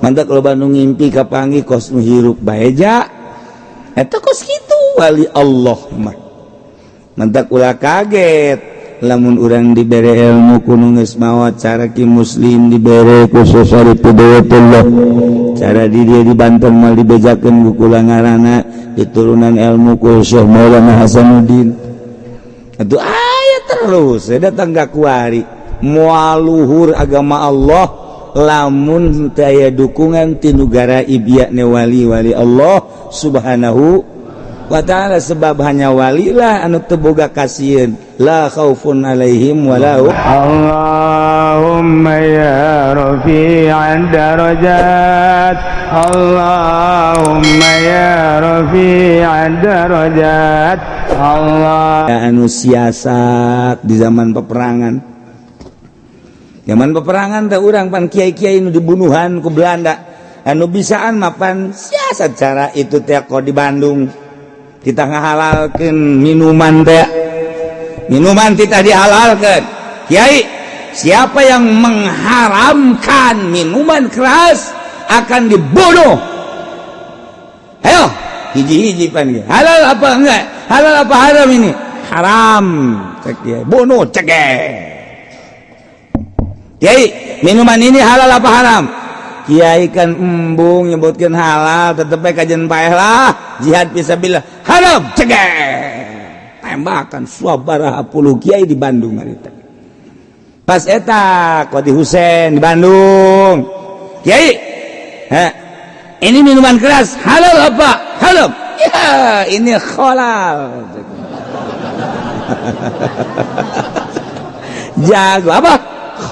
Mantak loba nu ngimpi kapanggih kos nu hirup bae ja. Eta kos kitu wali Allah mah. Mantak ulah kaget lamun urang dibere ilmu ku nu geus maot, cara ki muslim dibere ku Syarif Hidayatullah, cara di dia di Banten mal dibejakeun ku kula ngaranna diturunan ilmu ku Syekh Maulana Hasanuddin. Atuh aya terus datang ka kuari moal luhur agama Allah lamun teu aya dukungan ti negara ibiakne wali-wali Allah Subhanahu wa ta'ala, sebab hanya wali lah anu teu boga kasieun, la khaufun alaihim wala hum. Allahumma ya rafi'ad darajat, Allahumma ya rafi'ad darajat, Allah. Anu siasat di zaman peperangan, zaman peperangan teh urang pan kiai-kiai nu dibunuhan ku Belanda, anu bisaan mapan siasat cara itu teh. Kok di Bandung kita ngahalalkeun minuman teh, minuman kita dihalalkan. Kiai, siapa yang mengharamkan minuman keras akan dibunuh. Ayo hiji-hiji pan, halal apa enggak, halal apa haram ini? Haram, cek kiai, bunuh. Cek kiai, minuman ini halal apa haram? Kiai kan embung nyebutkan halal, tetep kajian paeh lah, jihad fisabilillah. Haram, cek, tembakan sabaraha puluh kiai di Bandung harita. Pas eta Qadi Husen di Bandung, kiai, ha, ini minuman keras halal apa haram? Ya, ini halal. Jago apa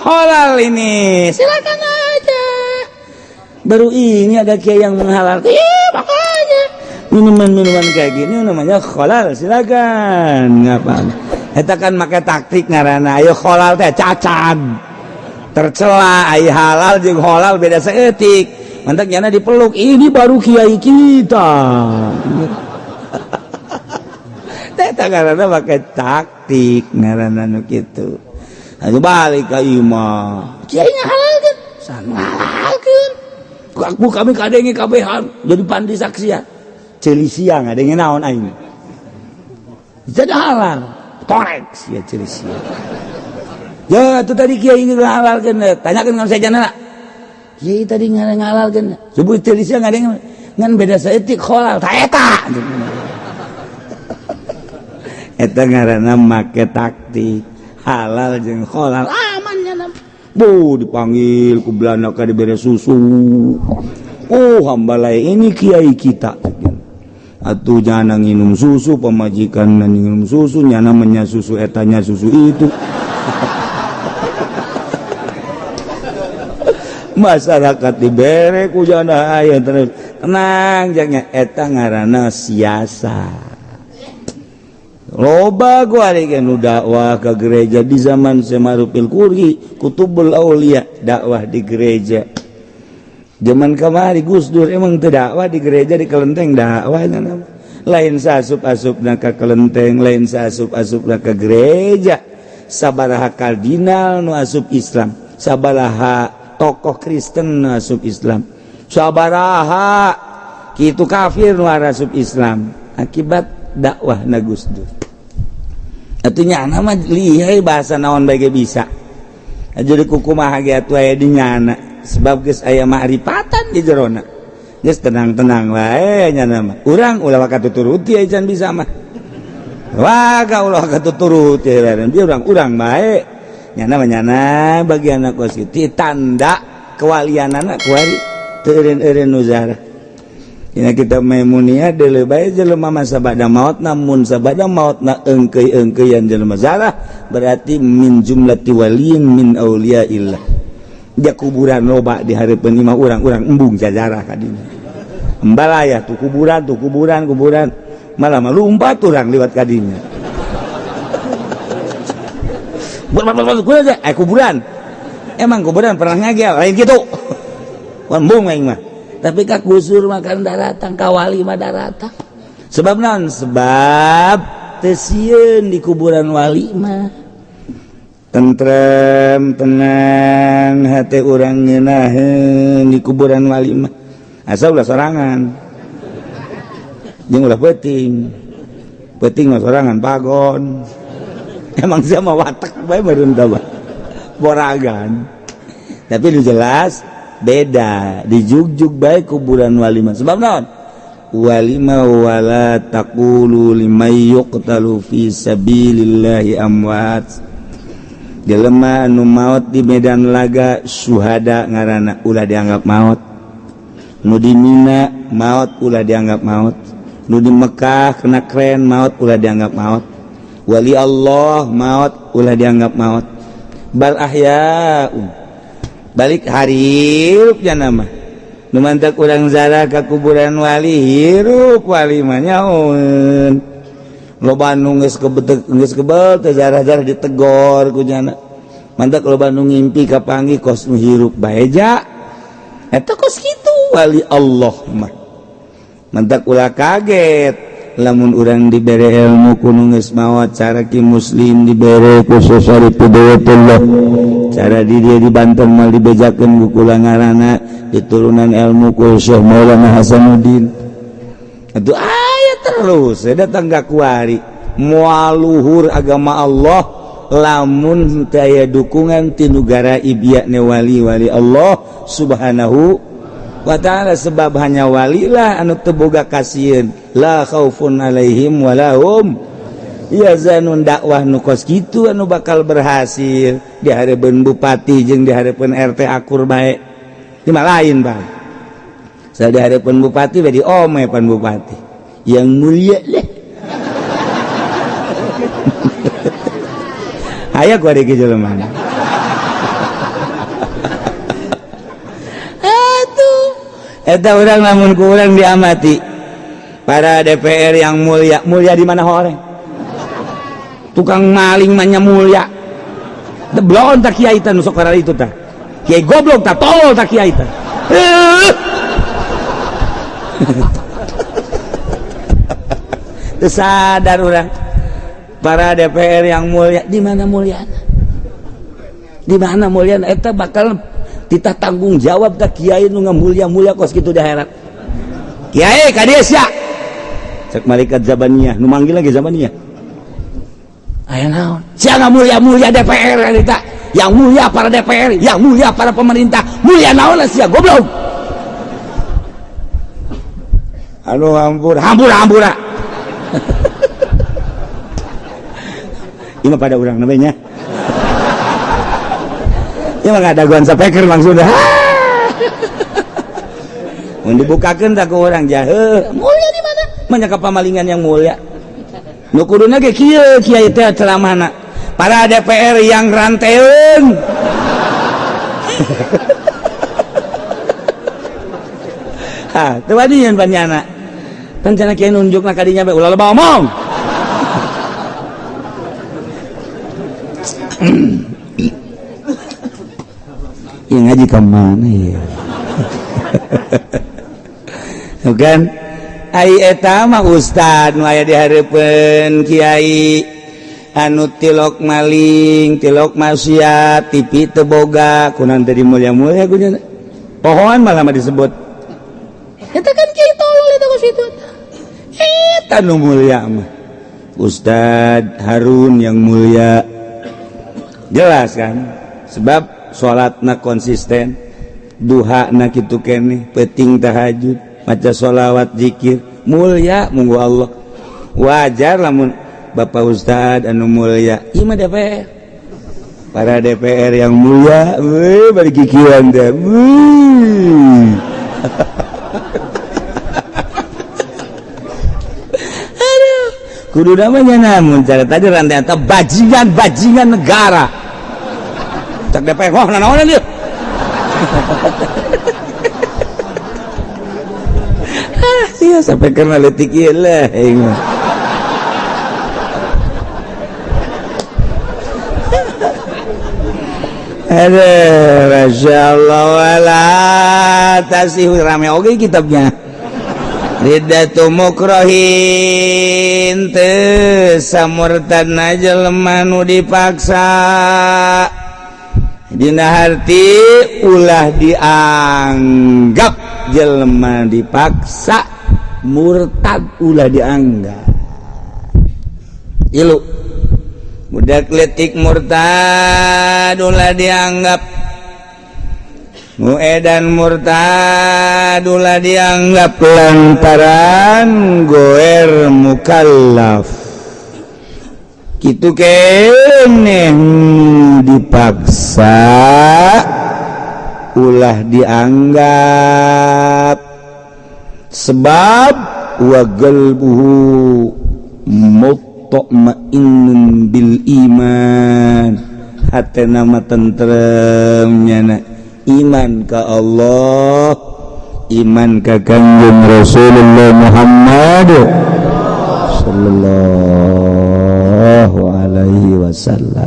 halal ini, silakan aja. Baru ini ada kiai yang menghalalkan. Iya, makanya minuman-minuman kayak gini namanya halal, silakan. Ngapa eta kan make taktik ngaranna. Ayo, halal teh cacat tercela, ayo halal jeung halal beda saeutik. Mantak nyana dipeluk, ini baru kiai kita. Eta ngaranna make taktik ngaranna nu kitu. Ayo balik ka imah, kiai ngahalalkeun, san ngahalalkeun. Aku kami kadenge kabehan jadi pandi saksian. Ceuli sia ngadenge naon aing? Jadi halal. Korek sia, ceuli sia. Ya, itu tadi kiai ngahalalkeun, tanyakeun ka sejenna. Kiai tadi ngahalalkeun. Sebut ceuli sia ngadenge ngan beda saeutik halal ta eta. Eta ngaranna make taktik halal jeung halal aman nya. Bu dipanggil ku Belanda ka dibere susu. Oh, hamba lain, ini kiai kita. Atuh nyana nginum susu, pamajikan nginum susu, nyana menya susu etanya susu itu. Masyarakat dibere ku jana aya terus tenang jangan, eta ngaranna siasat. Loba gua nu dakwah ke gereja di zaman Semarupil Kuri, Kutubul Aulia dakwah di gereja. Zaman kamari Gus Dur emang teu dakwah di gereja, di kelenteng dakwah. Lain saasup-asupna ka kelenteng, lain saasup-asupna ka gereja. Sabaraha kardinal nu asup Islam, sabaraha tokoh Kristen nu asup Islam, sabaraha kitu kafir nu asup Islam akibat dakwah na Gus Dur. Atuh nyana mah lihai, bahasa naon bae ge bisa. Jadi kukumaha ge atuh aya di nyana, sebab geus aya ma'rifatan di jerona. Geus tenang-tenang wae nyana mah. Urang ulah waka tuturuti aya can bisa mah. Waga ulah waka tuturuti dia urang urang bae. Nyana mah nyana bagian kos kitu tanda kewalianana kuari teu eureun-eureun nu zarah. Dina kitab Maimuniyah deuleu bae jelema mah sabada maotna, mun sabada maotna eungkeuy-eungkeuyan jelema zarah berarti min jumlati waliyin min auliyaillah. Dia kuburan loba di hareupeun imah urang, urang embung jajarah ka dinya. Embalaya tuh kuburan tuh kuburan kuburan, malah mah lumpat urang liwat ka dinya. Eh, kuburan. Emang kuburan pernah ngagel lain kitu. Embung aing mah. Tapi ka Gus Dur makan daratang, ka wali mah daratang. Sebab naon? Sebab teu sieun di kuburan wali mah. Tentrem tenang hati urang ngeunaheun di kuburan wali mah. Asa ulah sorangan. Jeung ulah peuting. Peuting mah sorangan pagon. Emang sia mah watak bae meureun tah boragan. Tapi nu jelas beda dijugjug bae kuburan wali mah. Sebab naon? Wali mah wala taqulu liman yuqtalu fi sabilillahi amwat. Jelema anu maot di medan laga syuhada ngaranna ulah dianggap maot. Nu di Mina maot ulah dianggap maot. Nu di Mekah kena kren maot ulah dianggap maot. Wali Allah maot ulah dianggap maot. Bal ahyaun. Balik hirup nya mah. Nu mantak urang zarah ka kuburan wali hirup wali mah nyaun. Loba nu geus kebetek geus kebel teh zarah-zarah ditegor ku nyana. Mantak loba nu ngimpi kapanggih kos nu hirup bae ja. Eta kos kitu wali Allah mah. Mantak ulah kaget lamun urang dibere ilmu ku nu geus maot cara ki muslim dibere ku Syarif Hidayatullah. Cara di dia di Banten mal dibejakeun ku kula ngaranna diturunan ilmu ku Syekh Maulana Hasanuddin. Atuh aya terus saya datang ka kuari moal luhur agama Allah lamun teu aya dukungan ti negara ibiakne wali-wali Allah subhanahu wa ta'ala. Sebab hanya walilah anu teu boga kasieun, la khaufun alaihim walahum yazanun. Dakwah nu kos kitu anu bakal berhasil di hareupeun bupati jeung di hareupeun RT akur bae. Di mah lain bang. Saya di hareupeun bupati bae diome pan bupati yang mulia leh. Aya ku ari jelema. Atuh eta urang lamun ku urang diamati para DPR yang mulia, mulia di mana horeng? Tukang maling mah nya mulia. Deblon tak kiai teh nu sok itu tah. Kiai goblok tah, tolol tah kiai tah. Sadar orang para DPR yang mulia, di mana mulyana? Di mana mulyana? Eta bakal kita tanggung jawab tak kiai nu ngamulia-mulia kos kitu di akhirat. Kiai ka dieu sia. Cek malaikat Zabaniyah nu manggil lagi Zabaniyah. Aya naon? Sia ngamulia-mulia DPR eta. Yang mulia para DPR, yang mulia para pemerintah, mulia naon sia goblok. Aduh hampur, hampur, hampur. Ini mah pada orang namanya. Ini mah ada guan sapeker langsung dah. Mun dibukakeun tak ke orang jahe. Mulia di mana? Banyak pamalingan yang mulia. Nu kuduna ge kieu kiai teh ceramahna. Para DPR yang ranteun. Ha, teu wanian panyana. Pancana kiai nunjukna ka dinya bae ulah loba omong. Ya ngaji ke mana ya? Bukan? Ai eta mah ustad nu aya di hareupeun kiai anu tilok maling, tilok maksiat, TV teu boga, kunaon teh mulia-mulia kunyana. Pohoan malah mah disebut. Eta kan kiai tolol eta kos kitu. Eta nu mulia mah. Ustad Harun yang mulia. Jelas kan? Sebab salatna konsisten, duhana kitu keneh, peuting tahajud, maca sholawat zikir, mulia munggu Allah. Wajar lamun Bapak Ustad anu mulia, ieu mah DPR. Para DPR yang mulia, weuh bari kikieuan teh. Weuh. Aduh, kudu namanya namun cara tadi rantai atau bajingan-bajingan negara. Cak DPR, wah nanaonan dia. Ah, iya sampai karena letik ieu lah aing mah. Aduh, Masya Allah, wala tasih rame oge kitabnya. Riddatu mukrohin teu samurtadna jelema nu dipaksa. Dina harti ulah dianggap jelema dipaksa murtad, ulah dianggap. Ilu budak letik murtad ulah dianggap, nu edan murtad ulah dianggap lantaran goer mukallaf. Kitu keneh dipaksa ulah dianggap, sebab wa qalbuhu mutmainnun bil iman, hatena mah tentrem nyana iman ka Allah, iman ka Kangjeng Rasulullah Muhammad sallallahu alaihi wasallam.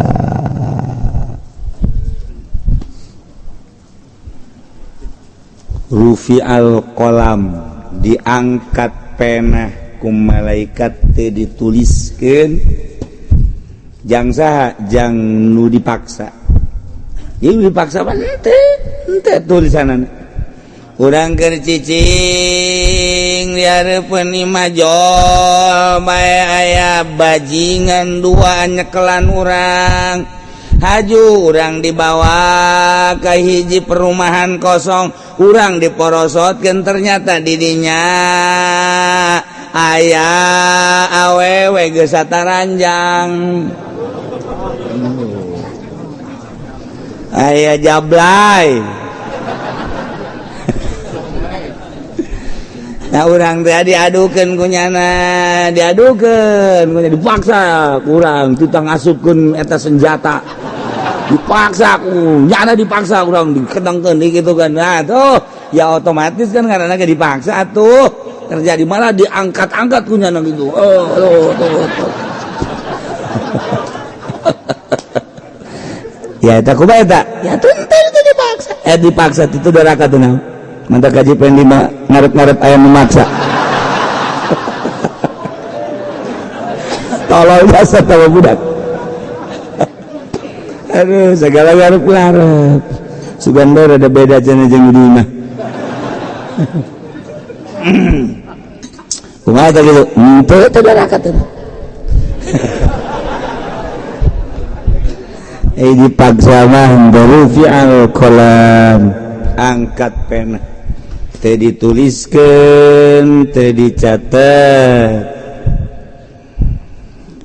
Rufi'al qalam, diangkat pena ku malaikat teu dituliskeun jang saha, jang nu dipaksa. Ieu dipaksa mah henteu tulisanana. Urang keur cicing di hareupeun imah jol bae aya bajingan dua nyekelan urang. Haju urang dibawa ke hiji perumahan kosong, urang diporosotkeun, ternyata didinya aya awewe geus sataranjang, aya jablay. Nah urang teh diadukeun ku nyana, diadukeun ku nyana, dipaksa kurang tutang asupkeun eta senjata, dipaksa ku nyana, dipaksa kurang dikedengkeun gitu kan. Nah tuh ya otomatis kan karena ge dipaksa atuh terjadi malah diangkat-angkat ku nyana gitu. Oh tuh tuh tuh. Ya eta kumaha eta? Ya tuh itu dipaksa. Dipaksa itu doraka tuh naon? Mantap kaji pendi ngarep-ngarep ayam memaksa. Tolol jasa tawa budak. Aduh, segala ngarep-ngarep. Sugandor ada beda cenah jeung di imah. Kumaha teh kitu? Henteu teh doraka teh. Dipaksa mah rufi'al qalam, angkat pena teh dituliskeun, teh dicatet.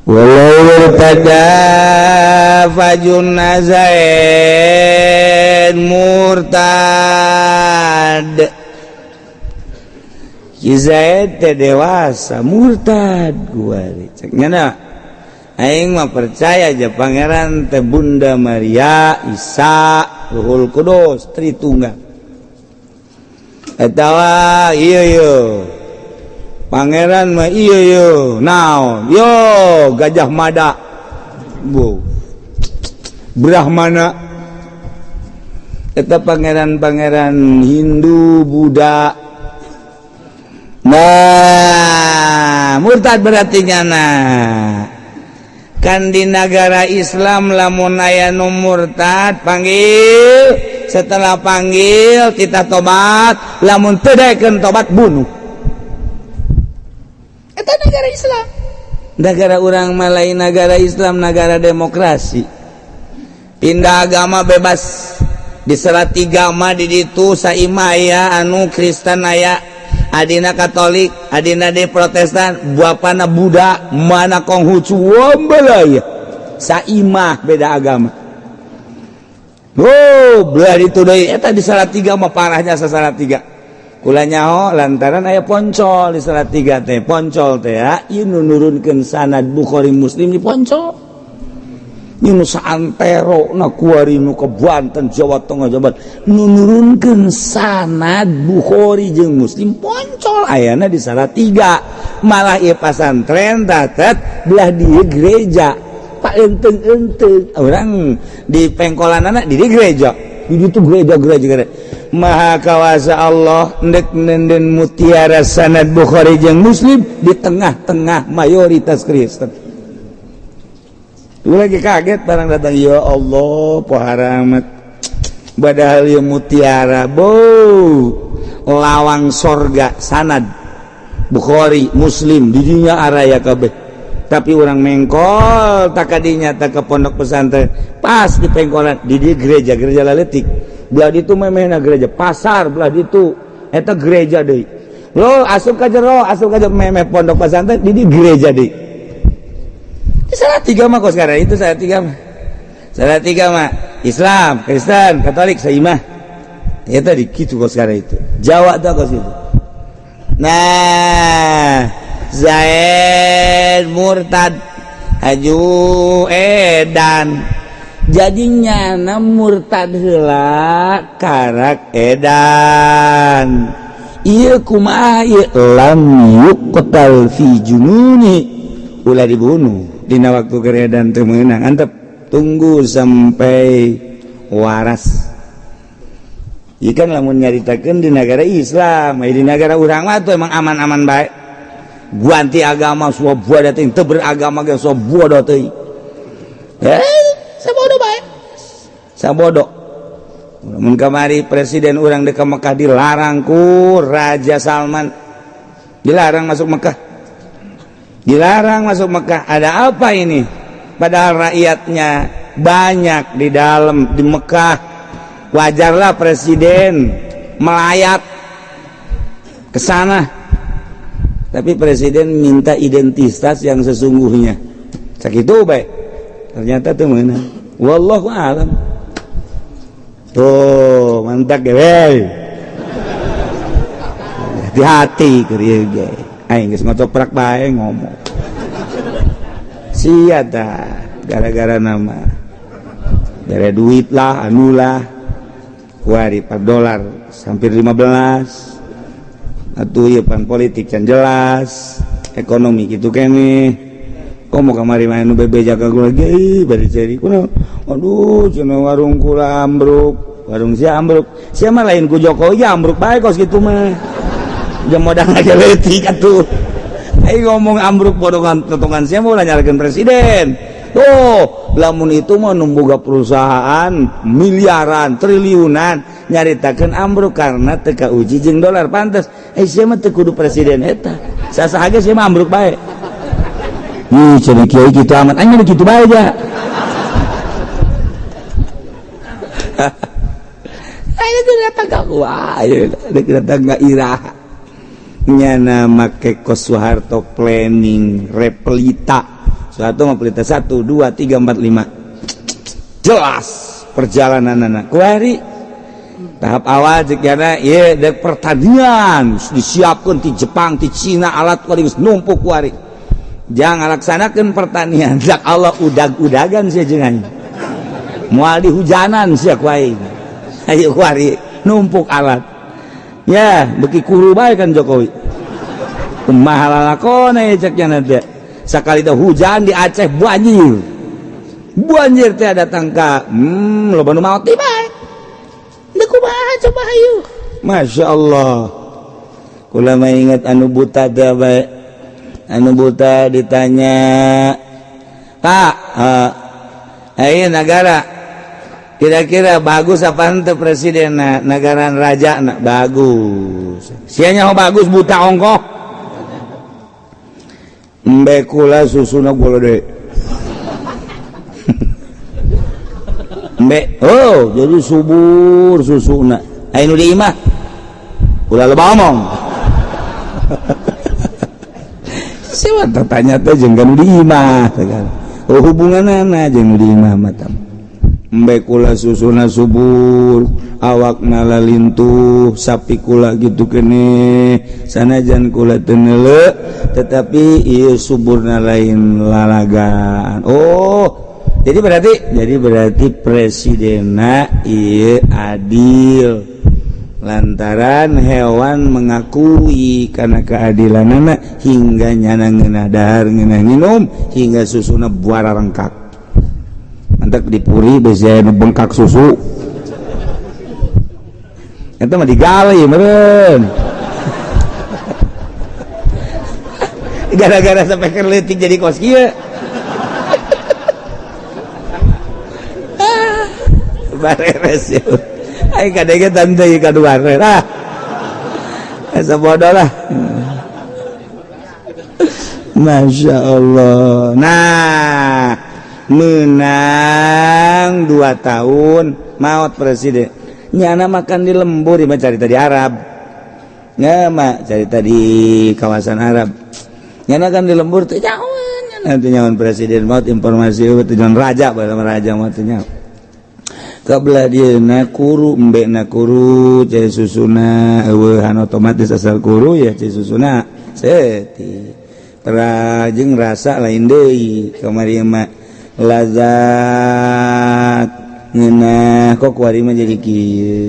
Walau irtada fajun nazain murtad. Ki Zaid teh dewasa murtad gua cek nyana. Aing mah percaya aja pangeran teh Bunda Maria, Isa, Ruhul Kudus, Tritunggal. Etawa iya yo. Pangeran mah iya yo. Naon? Yo Gajah Mada. Bu. Brahmana. Eta pangeran-pangeran Hindu, Buddha. Nah, murtad berarti nyana. Kan di negara Islam lamun aya nu murtad panggil, setelah panggil kita tobat, lamun teu daekeun tobat bunuh. Eta negara Islam. Negara urang mah lain negara Islam, negara demokrasi. Pindah agama bebas. Di Salatiga mah di ditu saimah aya anu Kristen aya, adina Katolik, adina de Protestan, bapana Buddha, mana Konghucu, wambelaya. Saimah beda agama. Oh, belah itu deui eta di Salatiga mah parahnya sa Salatiga. Kula nyaho lantaran aya poncol di Salatiga teh, poncol teh ya, ieu nu nurunkeun sanad Bukhari Muslim di poncol. Ieu nu saantero na kuari nu ke Banten, Jawa Tengah, Jawa Barat, nu nurunkeun sanad Bukhari jeung Muslim poncol ayana di Salatiga. Malah ieu pasantren tatet belah dieu gereja. Pak enteng-enteng orang di pengkolanana di gereja. Di ditu gereja-gereja. Maha kawasa Allah ndek nenden mutiara sanad Bukhari jeung Muslim di tengah-tengah mayoritas Kristen. Lu lagi kaget barang datang, ya Allah, pohara amat. Padahal ya mutiara, bo lawang sorga sanad Bukhari Muslim di dinya araya kabeh. Tapi orang mengkol tak kadinya tak ke pondok pesantren pas di pengkolan di gereja gereja laletik belah ditu memehna gereja pasar belah ditu eta gereja deui lo asup ka jero asup ka jero memeh pondok pesantren di gereja deui. Salah tiga mah kok sekarang itu salah tiga mah, salah tiga mah Islam Kristen Katolik saimah ya tadi gitu kok sekarang itu Jawa tuh kok situ. Nah Zaid murtad haju edan jadinya na murtad heula karak edan ieu kumaha ieu lam yuqtal fi jununi ulah dibunuh dina waktu keur edan teu meunang antep tunggu sampai waras. Ieu kan lamun nyaritakeun di negara Islam, di negara urang mah tuh emang aman-aman bae. Ganti agama sabodo teuing, teu beragama ge sabodo teuing. Sabodo bae. Sabodo. Mun kamari presiden urang dek ka Mekah dilarang ku Raja Salman. Dilarang masuk Mekah. Dilarang masuk Mekah. Ada apa ini? Padahal rakyatnya banyak di dalam di Mekah. Wajarlah presiden melayat ke sana. Tapi presiden minta identitas yang sesungguhnya. Sakitu bae. Ternyata tuh mana? Wallahu alam. Tuh, mantap ge we. Hati-hati keur ieu ge. Aing geus ngocoprak bae ngomong. Sia tah gara-gara nama. Bere duit lah, anu lah. Kuari per dolar hampir 15. Atuh ieu pan politik can jelas, ekonomi gitu kene. Komo kamari mah nu bebeja ka kula ge ih bari ceri kunaon. Aduh, cenah warung kula ambruk, warung sia ambruk. Sia mah lain ku Jokowi ambruk bae kos kitu mah. Jeung modal lagi leutik atuh. Aing ngomong ambruk bodongan totongan sia mah ulah nyalahkeun presiden. Tuh, lamun itu mah nu boga perusahaan miliaran, triliunan nyaritakeun ambruk karena teu kauji jeung dolar pantes. Sia mah teu kudu presiden eta. Sasaha ge sia mah ambruk bae. Ih, cenah kiai kitu amat, aing mah kitu bae ja. Aing teh datang ka gua, dek datang ka iraha. Nyana make kos Soeharto planning repelita. Soeharto mah pelita 1 2 3 4 5. Jelas perjalanan anak. Kuari tahap awal cek nyana ieu dek pertanian disiapkeun ti Jepang, ti Cina alat kuari geus numpuk kuari. Jangan laksanakan pertanian dak Allah udag-udagan sia jeung aing. Moal dihujanan sia ku aing. Ayo kuari numpuk alat. Ya, beki kuru bae kan Jokowi. Kumaha lalakona cek nyana teh. Sakali teh hujan di Aceh banjir. Banjir teh datang ka loba nu maot teh bae. Deuk kumaha coba hayu. Masya Allah. Kula mah ingat anu buta teh bae. Anu buta ditanya, Pak, ayo negara kira-kira bagus apa ente presiden negara raja nak bagus. Sianya bagus buta ongkoh. Embe kula susuna golode. Embe, oh jadi subur susuna. Ayo nu di imah. Ulah loba omong. Siapa tertanya teh jeung nu di imah. Oh hubunganana jeung nu di imah mah tam. Embe kula susuna subur, awakna lalintuh, sapi kula gitu kene, sanajan kula teu neuleu, tetapi ieu suburna lain lalagaan. Oh, jadi berarti presidenna ieu adil. Lantaran hewan mengakui karena keadilanana hingga nyana ngeunah dahar ngeunah minum hingga susuna buara rengkak. Mantak dipuri besi bengkak susu. Eta mah digali meureun. Gara-gara sampai leutik jadi kos kieu. Bareres ya. Aing kadege tante ieu ka luar ah. Asa bodoh lah. Masya Allah. Nah, menang 2 tahun maut presiden. Nyana makan di lembur, mah carita di Arab. Nya mah carita di kawasan Arab. Nyana kan di lembur teh nyawan, nyana teh nyawan presiden maut informasi teh nyawan raja bae raja maut teh nyawan. Kabelah dia na kuru embe na kuru cai susuna eueuhan otomatis asal kuru ya cai susuna seti perajeng rasa lain deui kamari mah lazat ngeunah kok kuari mah jadi kieu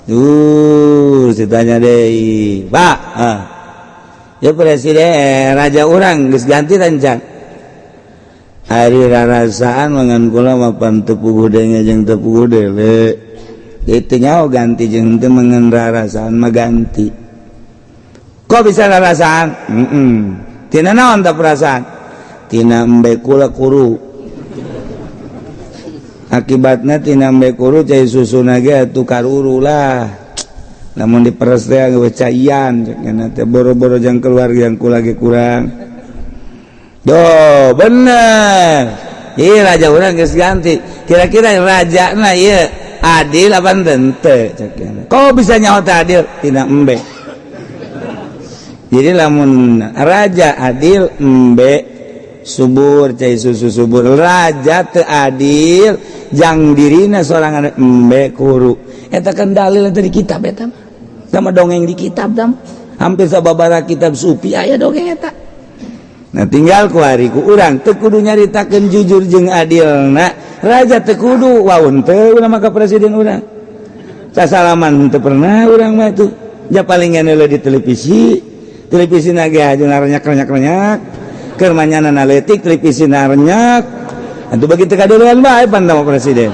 tuh ditanya deui Pak ah. Ya presiden raja urang geus ganti tancang hari rarasaan mangan kula mapan teu puguh denge jeung teu puguh dele itu nyaho ganti jeung teu mangan rarasaan mah ganti kok bisa rarasaan tina naon tah perasaan tina embe kula kuru akibatna tina embe kuru cai susuna ge atuh karuru lah lamun diperes teh geus caian cenah teh boro-boro jang keluarga yang kula ge kurang. Doh, bener. Iya raja urang geus ganti. Kira-kira raja na ieu adil apa henteu? Kok bisa nyaho teh adil? Tina embe. Jadi lamun raja adil embe subur cai susu subur. Raja teu adil jang dirina sorangan embe kuru. Eta kan dalil eta di kitab eta mah. Sama dongeng di kitab dam. Hampir sababaraha kitab sufi aya dongeng eta. Nah tinggal ku hari ku urang teu kudu nyaritakeun jujur jeung adilna raja teu kudu waun teu urang mah ka presiden urang sasalaman teu pernah urang mah tuh ja palingan heula di televisi televisi na ge aju ngarenyak-renyak-renyak keur manyana leutik televisi na renyak atuh bagi teu kadeuleuan bae pan tah presiden.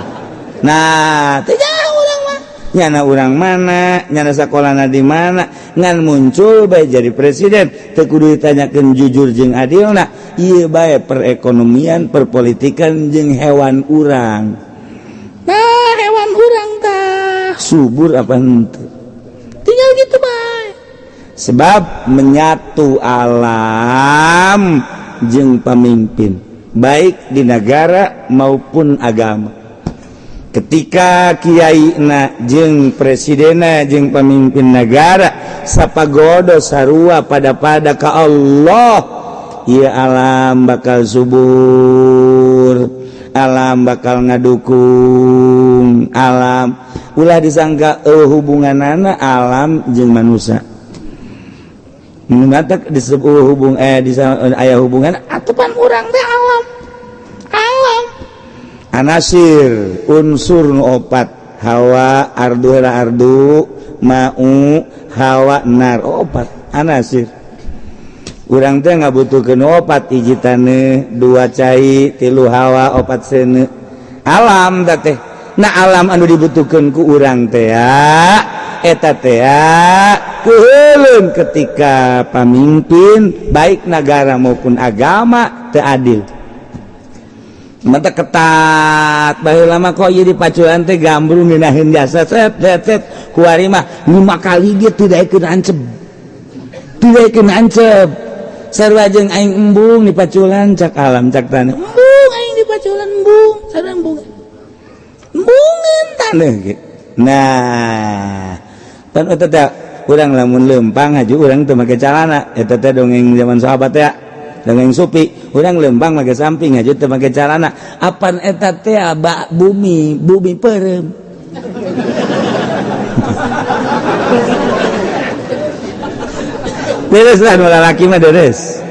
Nah teu jauh urang mah nyana urang mana nyana sakolana di mana ngan muncul bae jadi presiden teu kudu ditanyakeun jujur jeung adilna ieu bae perekonomian perpolitikan jeung hewan urang. Nah hewan urang tah subur apa henteu tinggal gitu bae sebab menyatu alam jeung pamimpin baik di negara maupun agama. Ketika kiai na jeung presidena jeung pemimpin negara sapagodo sarua pada-pada ka Allah ieu alam bakal subur, alam bakal ngadukung alam. Ulah disangka hubunganana alam jeung manusia. Matak disebut hubung aya hubungan atupan urang teh alam. Alam anasir unsur nu opat hawa ardu la ardu mau hawa nar opat anasir. Urang teh ngabutuhkeun opat hiji taneuh dua cai tilu hawa opat seuneu alam teh teh. Nah alam anu dibutuhkeun ku urang teh eta teh keuheuleun ketika pamimpin baik negara maupun agama teu adil. Mata ketat baheula mah kok ieu dipacuan teh gambrung ngeunaheun jasa set set set kuari mah 5 kali ge teu daekeun anceb. Teu daekeun anceb. Sarua jeung aing embung dipaculan cak alam cak taneuh. Embung aing dipaculan embung, sarua embung. Embungeun taneuh ge. Nah, pan eta teh urang lamun leumpang haju urang teu make calana eta teh dongeng zaman sahabat teh. Dongeng supi urang lembang make samping aja teu make calana apan eta teh bak bumi bumi peureum. Deres lah nu lalaki mah deres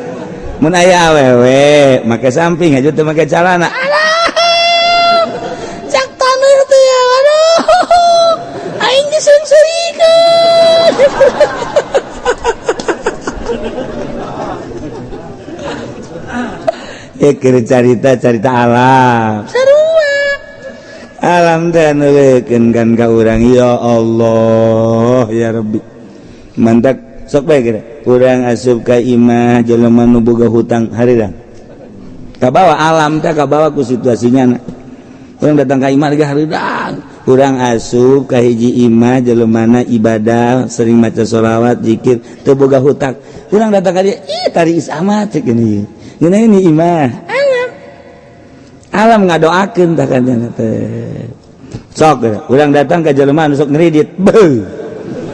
mun aya awewe make samping aja teu make calana alah cak taneuh teh aduh aing diseungseurikeun. Ya kira carita-carita alam sarua. Alam teh nuleukeun kan ka urang ya Allah ya Rabbi. Mantak sok bae geura. Urang asup ka imah jelema nu boga hutang hareudang. Kabawa alam teh kabawa ku situasinya. Urang datang ka imah ge hareudang. Urang asup ka hiji imah jelemana ibadah sering maca sholawat zikir teu boga hutang. Urang datang ka dia, ih tari is amat cek ini. Ngeunah ini imah. Alam. Alam ngadoakeun tah kan teh. Sok urang datang ka jelema anu sok ngredit. Beuh.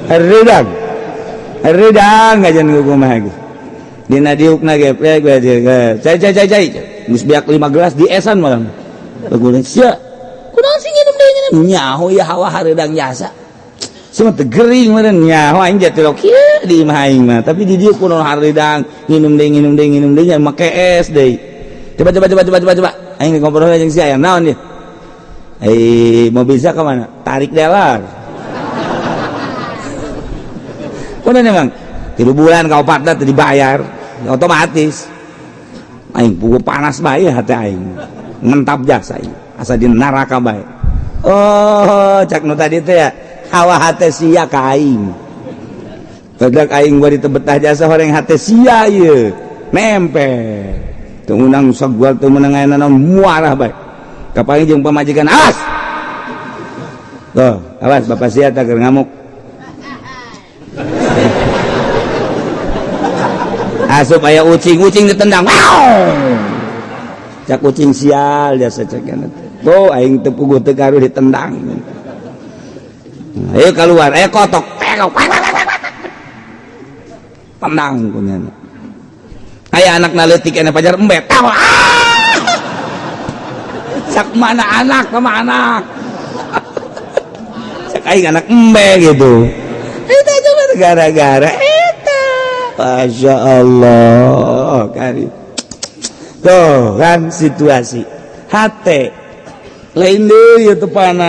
Hareudang. Hareudang ngajan kumaha ge. Dina diukna ge plek we cai cai cai cai. Geus beak 5 gelas di esan malah. Lagu sia. Kunaon sih nginum deui nginum? Nyaho ya hawa hareudang jasa. Semua teu gering meureun nyaho aing jatuh kieu di imah aing mah. Tapi di dieu kunaon hareudang nginum deui nginum deui nginum deui make es deui. Coba coba coba coba coba coba. Aing ngobrol jeung sia aya naon ieu? Eh, mau bisa ke mana? Tarik dealer. Kunaon emang? 3 bulan ka opatna teu dibayar, otomatis. Aing pugu panas bae hati aing. Mentap jasa aing. Asa di neraka bae. Oh, cak nu tadi teh ya, hawa hate sia ka aing. Badak aing bari teu betah jasa horeng hate sia ieu. Nempel. Teu meunang sagual teu meunang aya naon muarah bae. Kapanggih jeung pamajikan awas. Tuh, awas bapak sia teh keur ngamuk. Asup aya ucing, ucing ditendang. Wow. Cak ucing sial jasa cek tuh aing teu puguh teu karuh ditendang. Ayo keluar, ayo kotok. Tendang kunyana. Aya anak leutik aya pajar embe. Cak mana anak sama anak. Cak aing anak embe gitu. Eta coba gara-gara eta. Masya Allah kari. Tuh kan situasi hate lain deui teu panas.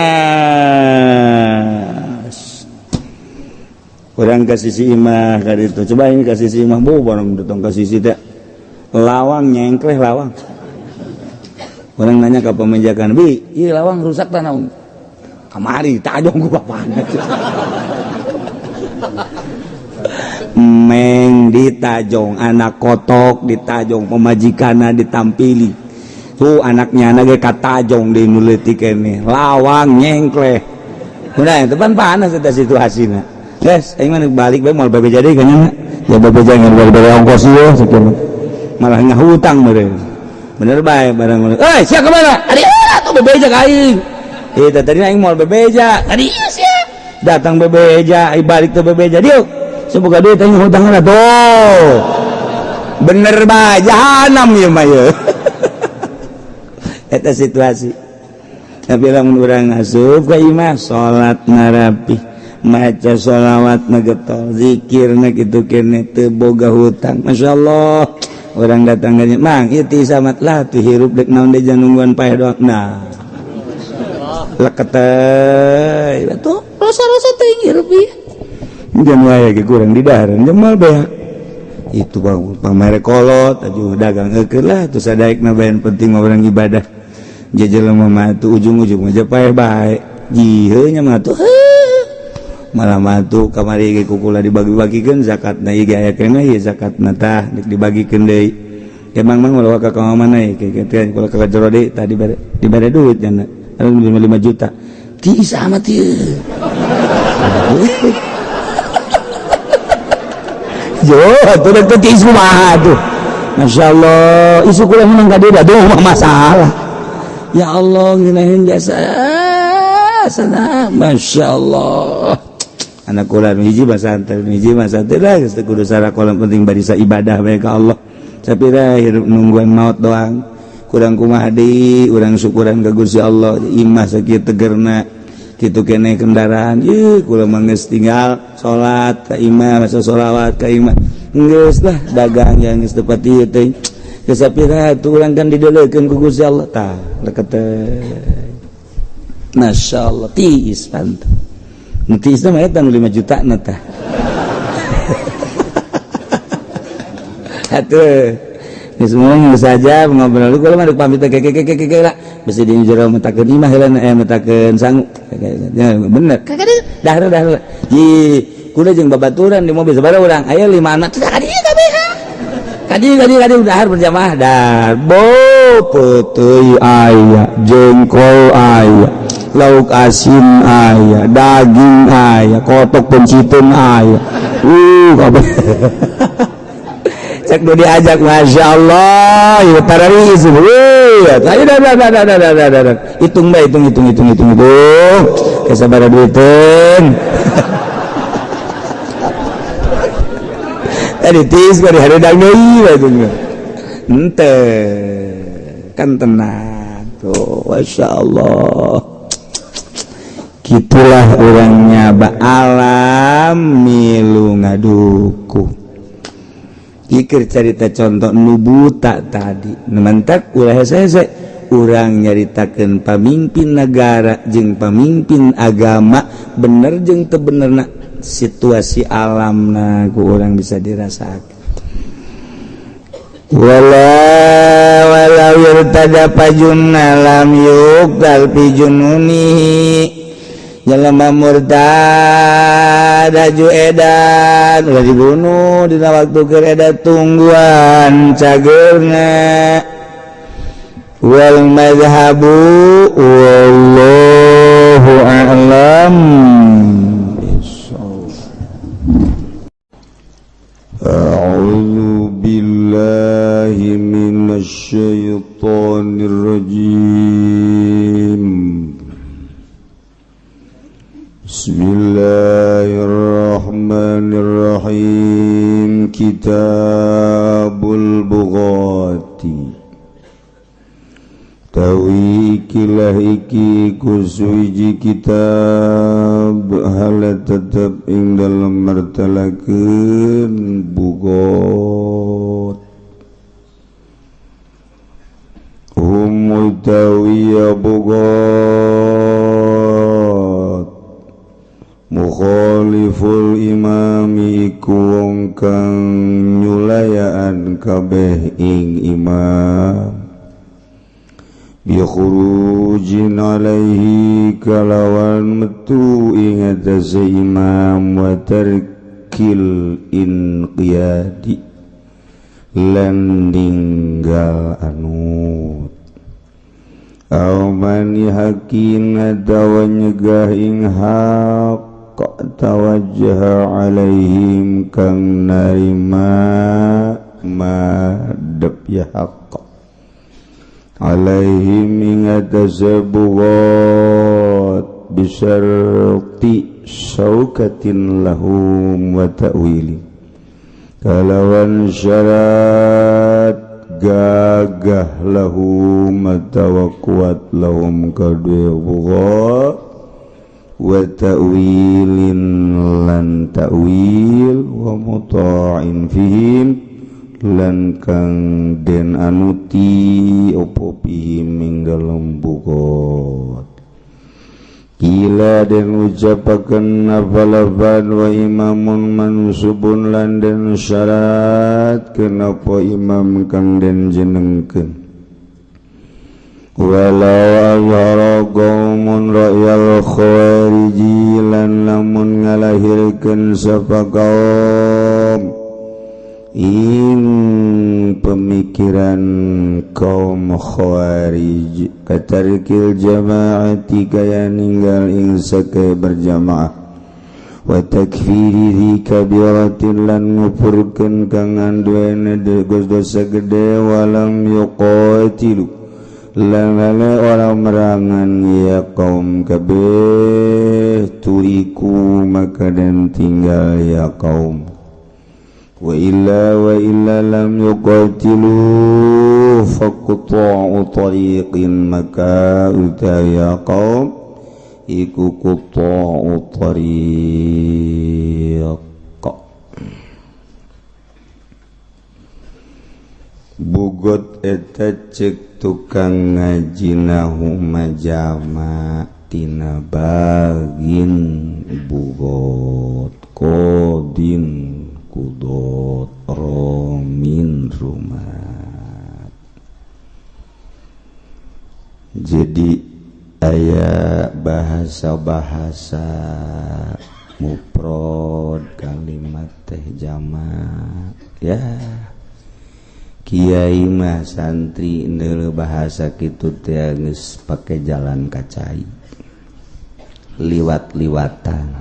Urang ka sisi imah ka ditu. Coba ini ka sisi imah bu barang datang ka sisi teh. Lawang nyengkleh lawang. Urang nanya ka pamajikan, "Bi, ieu lawang rusak tah naon?" Kamari tajong ku bapana. Meng ditajong anak kotok ditajong pemajikanna ditampili tuh anaknya anak ge katajong di nu leutik keneh lawang nyengkleh. Udah itu kan panas eta situasina. Guys, aing mah balik bae moal bebeja deui kanya ya bebeja ngan bere ongkos ieu sakieu malah ngahutang meureun. Bener bae barang. Eh, sia ka mana? Ari atuh bebeja ka aing. Eta tadi aing moal bebeja. Tadi sia datang bebeja, ai balik teu bebeja dieu. Semoga duit aing hutangna tuh. Bener bae jahanam ieu mah ieu. Eta situasi. Tapi lamun urang asup ka imah salat narapih, maca sholawat na getol, zikir na kitu keneh teu boga hutang. Masyaallah. Orang datang ka mang ieu ti samat lah tuh hirup dek naon deui nungguan paeh doang. Nah. Leket teh tuh rasa-rasa teuing hirup ieu. Jangan wae ge kurang di dahareun jemal beak. Itu bang pamere kolot aju dagang eukeun lah teu sadaekna bae penting mah urang ibadah. Jelema mah tuh ujung-ujung aja paeh bae. Jiheu nya mah tuh. Malah mah tuh kamari ge kukula dibagi-bagikeun zakatna ieu ge aya keneh ieu zakatna tah dibagikeun deui. Emang mang ulah ka mana ieu kieu kula ka jero deui tah dibere duit nya. 5 juta. Tiis amat ieu. Jo, atuh dek teh tiis kumaha tuh. Masyaallah, isu kula menang ka dieu aduh mah masalah. Ya Allah, ngeunaheun jasa sana. Masyaallah. Anak kula nu hiji mah santai, nu hiji mah santai lah geus teu kudu sarakola penting barisa ibadah bae ka Allah. Sapira hirup nungguan maut doang. Kurang kumaha deui, urang syukuran ka Gusti Allah, imah sakieu tegerna. Kitu keneh kendaraan, ieu kula mah geus tinggal salat ka imah, maca sholawat ka imah. Geus lah dagang yang geus tepat ieu teh. Geus sapira atuh urang kan dideulekeun ku Gusti Allah tah leket teh. Masyaallah tiis pantu. Nu tiis teh mah eta nu 5 juta na tah. Atuh. Ini semuanya saja ngobrol lu kalau mah pamit ke lah. Bisi di jero metakeun imah heula metakeun sangu. Ya, bener. Kadieu dahar dahar. Ji, kuda jeung babaturan di mobil sabaraha urang? Aya 5 anak. Kadieu kabeh. Kadieu kadieu kadieu dahar berjamaah dahar. Bo peuteuy aya, jengkol aya, lauk asin aya, daging aya, kotok pencitun aya. Kabeh. Cek nu diajak Masya Allah, ya tararis. Ayo dah dah dah dah dah dah dah. Hitung bae, hitung hitung hitung hitung hitung. Kesabaraha duiteun. Tadi tis ka dihareudang deui bae itu. Henteu. Kan tenang tuh, Masya Allah. Gitulah orangnya ba alam milu ngaduku. Pikir cerita contoh nu buta tadi mantak ulah hese urang nyaritakeun pamimpin negara jeung pamimpin agama bener jeung teu benerna situasi alamna ku urang bisa dirasakeun. Wala walau irtada pajunna lam yuqtal fi jununihi jelema murtad aju edan ulah dibunuh dina waktu keur edan tungguan cageurna wal mazhabu wallahu a'lam bissawab. A'udzu billahi minasy syaithanir rajim. Bismillahirrahmanirrahim. Kitabul Bughati. Tawi ikilah iki kusuiji kitab hala tetep ing dalem martalakeun bugot. Hum utawi bugot mukhaliful imami iku wong kang nyulayaan kabeh ing imam bi khurujin alaihi kalawan metu ing atase imam wa tarkil inqiyadi lan ninggal anut aw man hakin atawa nyegah ing hak tawajjaha alaihim kang narima madep ya hak alaihim ing atase bugat bisyarti syaukatin lahum wa ta'wili kalawan syarat gagah lahum atawa kuat lahum kadue bugat wa ta'wilin lan ta'wil wa muta'in fihim lan kang den anuti opo fihim ing dalem bugot. Kila den ucapaken nafalaban wa imamun mansubun lan den syarat kenapa imam kang den jenengkeun. Walau azhara qaumun ra'yal khawariji lan lamun ngalahirkeun sapa kaum ing pemikiran kaum khawarij katarikil jamaati kaya ninggal ing sake berjamaah wa takfiri di kabiratin lan ngufurkeun kang anduene dosa gede walam yuqatilu lan lale orang merangan ya kaum kabeh turiku maka dan tinggal ya kaum wa illa lam yuqatilu faqta'u tariqin maka utaya kaum iku qta'u tariq. Bugot eta cek tukang ngaji nahu majama tina bagin bugot kodin kudot romin rumat. Jadi aya bahasa-bahasa muprod kalimat teh jamak ya. Kiai mah santri neuleuh bahasa kitu teh geus pake jalan kacai liwat-liwatan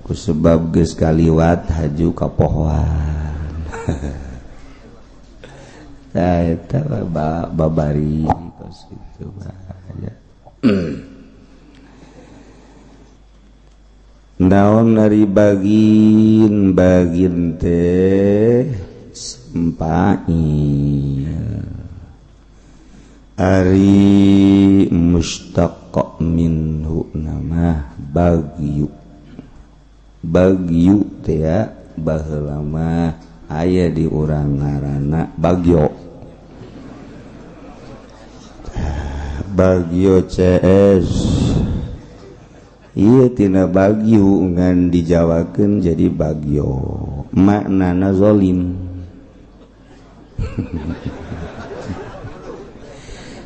ku sebab geus kaliwat haju ka pohoan. Tah eta babari kos kitu bahaya. Naon dari bagin bagin teh sempail ari mustaq minhu nama bagyu bagyu teh baheula mah aya di urang ngaranna bagyo bagyo CS. Iya tina bagyu ngan dijawakeun jadi bagyo maknana zolim.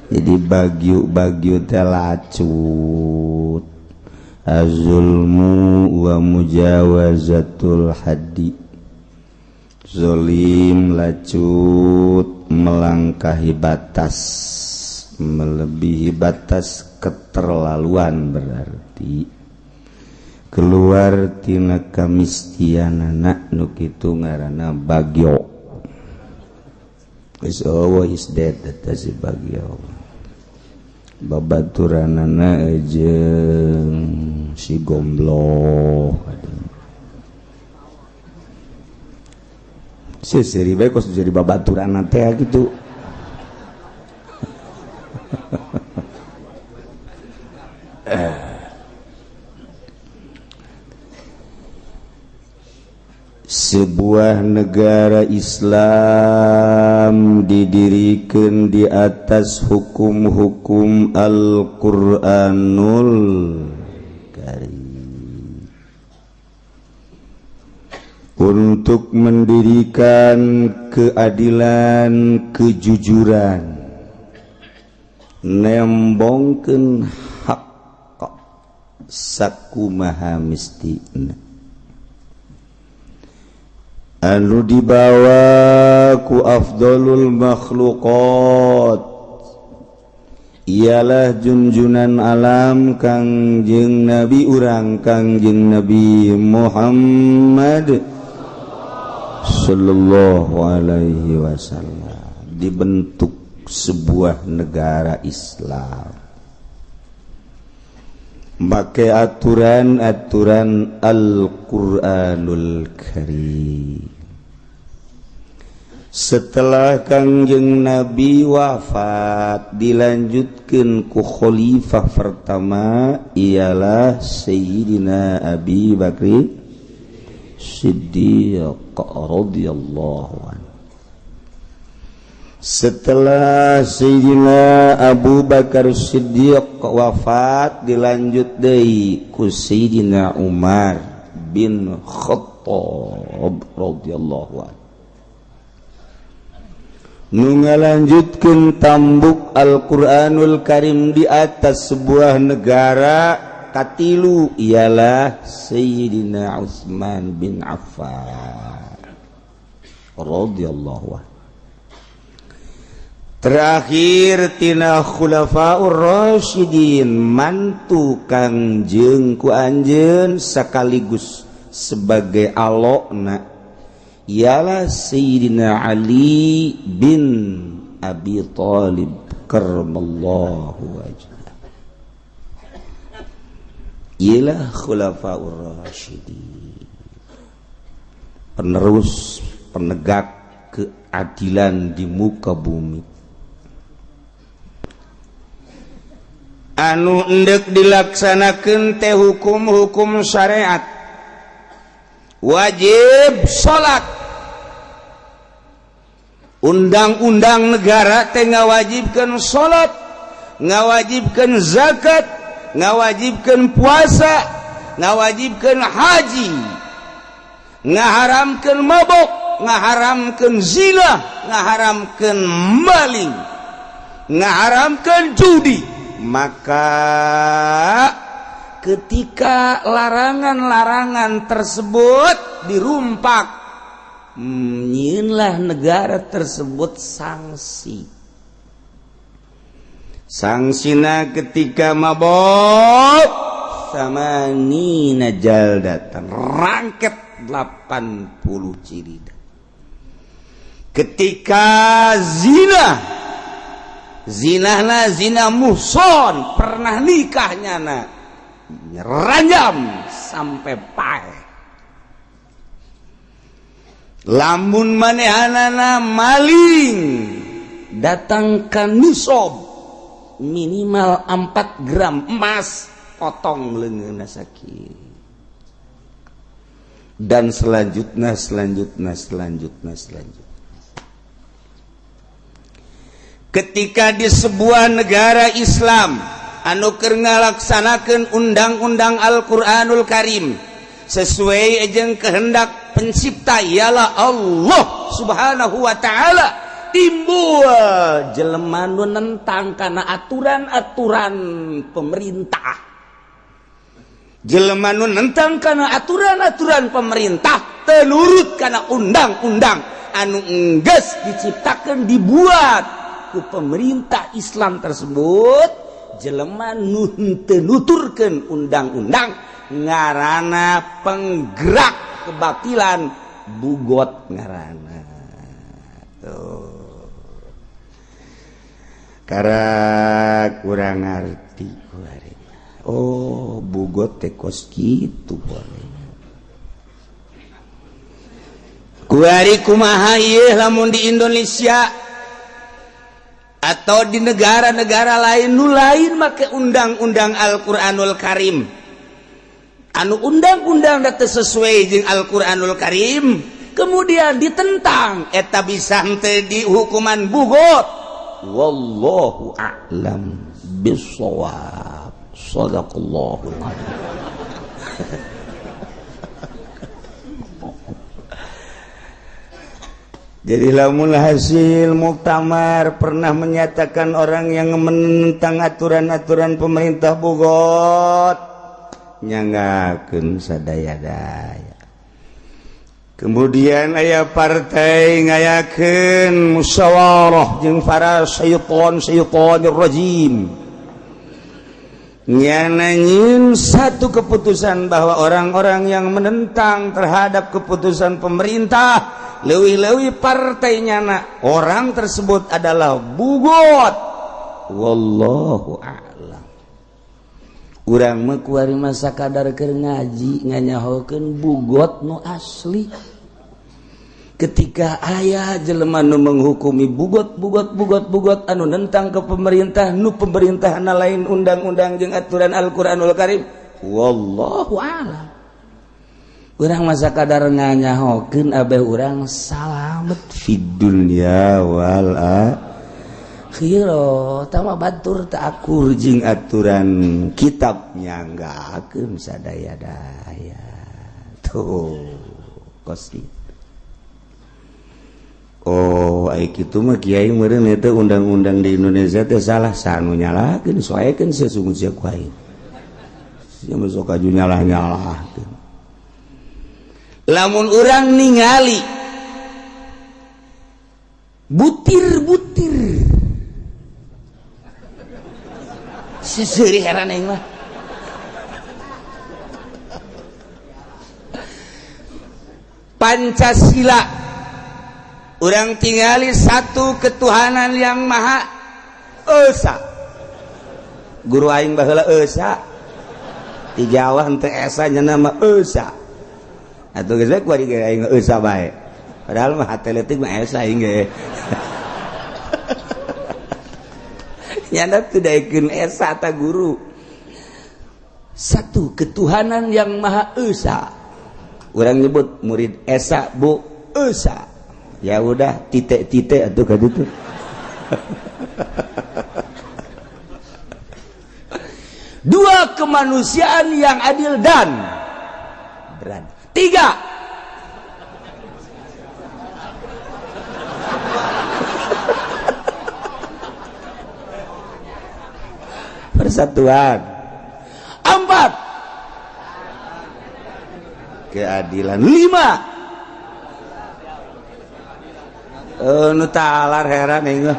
Jadi bagyu-bagyu teh lacut azulmu wa mujawazatul haddi, zolim lacut melangkahi batas, melebihi batas keterlaluan, berarti keluar tina kamistianana nu kitu ngaranna bagyo. Is always dead eta si bagyo. Babaturanana jeung si gombloh. Seuseuri bae kos jadi babaturanna teh kitu. Sebuah negara Islam didirikan di atas hukum-hukum Al-Qur'anul Karim untuk mendirikan keadilan, kejujuran, nembongkeun hak sakumaha mistina anu dibawa ku afdalul makhluqat, ialah junjunan alam Kangjeng Nabi urang Kangjeng Nabi Muhammad sallallahu alaihi wasallam. Dibentuk sebuah negara Islam make aturan-aturan Al-Qur'anul Karim. Setelah Kangjeng Nabi wafat dilanjutkan ku khalifah pertama ialah Sayyidina Abi Bakri Siddiq radhiyallahu anhu. Setelah Sayyidina Abu Bakar Siddiq wafat dilanjut deui ku Sayyidina Umar bin Khattab radhiyallahu anhu. Nu ngalanjutkeun tambuk Al-Qur'anul Karim di atas sebuah negara katilu ialah Sayyidina Utsman bin Affan radhiyallahu anhu. Terakhir tina khulafaur rasyidin mantu Kangjeng ku anjeun sekaligus sebagai alokna ialah Sayyidina Ali bin Abi Thalib karramallahu wajhah. Ialah khulafaur rasyidin, penerus penegak keadilan di muka bumi. Anu endek dilaksanakan teh hukum-hukum syariat, wajib salat, undang-undang negara teh ngawajibkan salat, ngawajibkan zakat, ngawajibkan puasa, ngawajibkan haji, ngaharamkan mabok, ngaharamkan zina, ngaharamkan maling. Ngaharamkeun judi. Maka ketika larangan-larangan tersebut dirumpak, nyieunlah negara tersebut sanksi. Sanksina ketika mabok samanina jaldatan, rangket 80 cirida. Ketika zina, zinahna zina muhson, pernah nikahnya na ranjam sampai paeh. Lamun manehanana maling, datangkan nisob minimal 4 gram emas, potong leungeunna sakit. Dan selanjutnya, selanjutnya, selanjutnya, selanjutnya. Ketika di sebuah negara Islam anu keur ngalaksanakeun undang-undang Al-Qur'anul Karim sesuai jeung kehendak pencipta ialah Allah Subhanahu wa taala, timbul jelema nu nentang kana aturan-aturan pemerintah. Jelema nu nentang kana aturan-aturan pemerintah, teu nurut kana undang-undang anu enggeus diciptakeun, dibuat ku pemerintah Islam tersebut, jelema nu teu nuturkeun undang-undang ngarana penggerak kebatilan, bugot ngarana. Tuh, karena kurang ngerti. Oh, bugot teh kos kitu. Boleh kuari kumaha ieu lamun di Indonesia atau di negara-negara lain nu lain make undang-undang Al-Qur'anul Karim, anu undang-undang teu sesuai jeung Al-Qur'anul Karim, kemudian ditentang, eta bisa henteu dihukuman bugot? Wallahu a'lam bissawab. Sadaqallahul azim. Jadi lamun hasil muktamar pernah menyatakan orang yang menentang aturan-aturan pemerintah bugot, nyanggakeun sadaya-daya. Kemudian aya partai ngayakeun musyawarah jeung para syaiton syaitonir rajim, nyana nyieun satu keputusan bahwa orang-orang yang menentang terhadap keputusan pemerintah, leuwih-leuwih partai nyana, orang tersebut adalah bugot. Wallahu a'lam. Urang mah kuari masa kadar keur ngaji nganyahokeun bugot nu asli. Ketika aya jelema nu menghukumi bugot bugot bugot bugot anu nentang ke pemerintah, nu pemerintah lain undang-undang jeung aturan Al-Qur'anul Karim, wallahu a'lam. Urang masa kadar nganyahokeun abeh urang salamet fid dunya wal akhirah. Tama batur tak akur jeung aturan kitab, nyanggakeun sadaya-daya. Tuh kos kitu. Oh, ai kitu mah kiai meureun eta undang-undang di Indonesia teh salah, sanu nyalahkeun soekeun sesungguh sia ku aing. Sia mah sok aju nyalah-nyalahkeun. Lamun urang ningali butir-butir seseuri heran aing mah. Pancasila urang tingali satu ketuhanan yang maha esa. Guru aing baheula esa di Jawa henteu esa nya nama esa. Atuh geus bae kuari ge aing esa bae. Padahal mah hate leutik mah esa aing ge. Nyana teu daekeun esa ta guru. Satu ketuhanan yang maha esa. Urang nyebut murid esa bu esa. Ya udah titik-titik atuh ka ditu. Dua, kemanusiaan yang adil dan beradab. Tiga, Persatuan. Empat, keadilan. Lima, nu talar heran aing.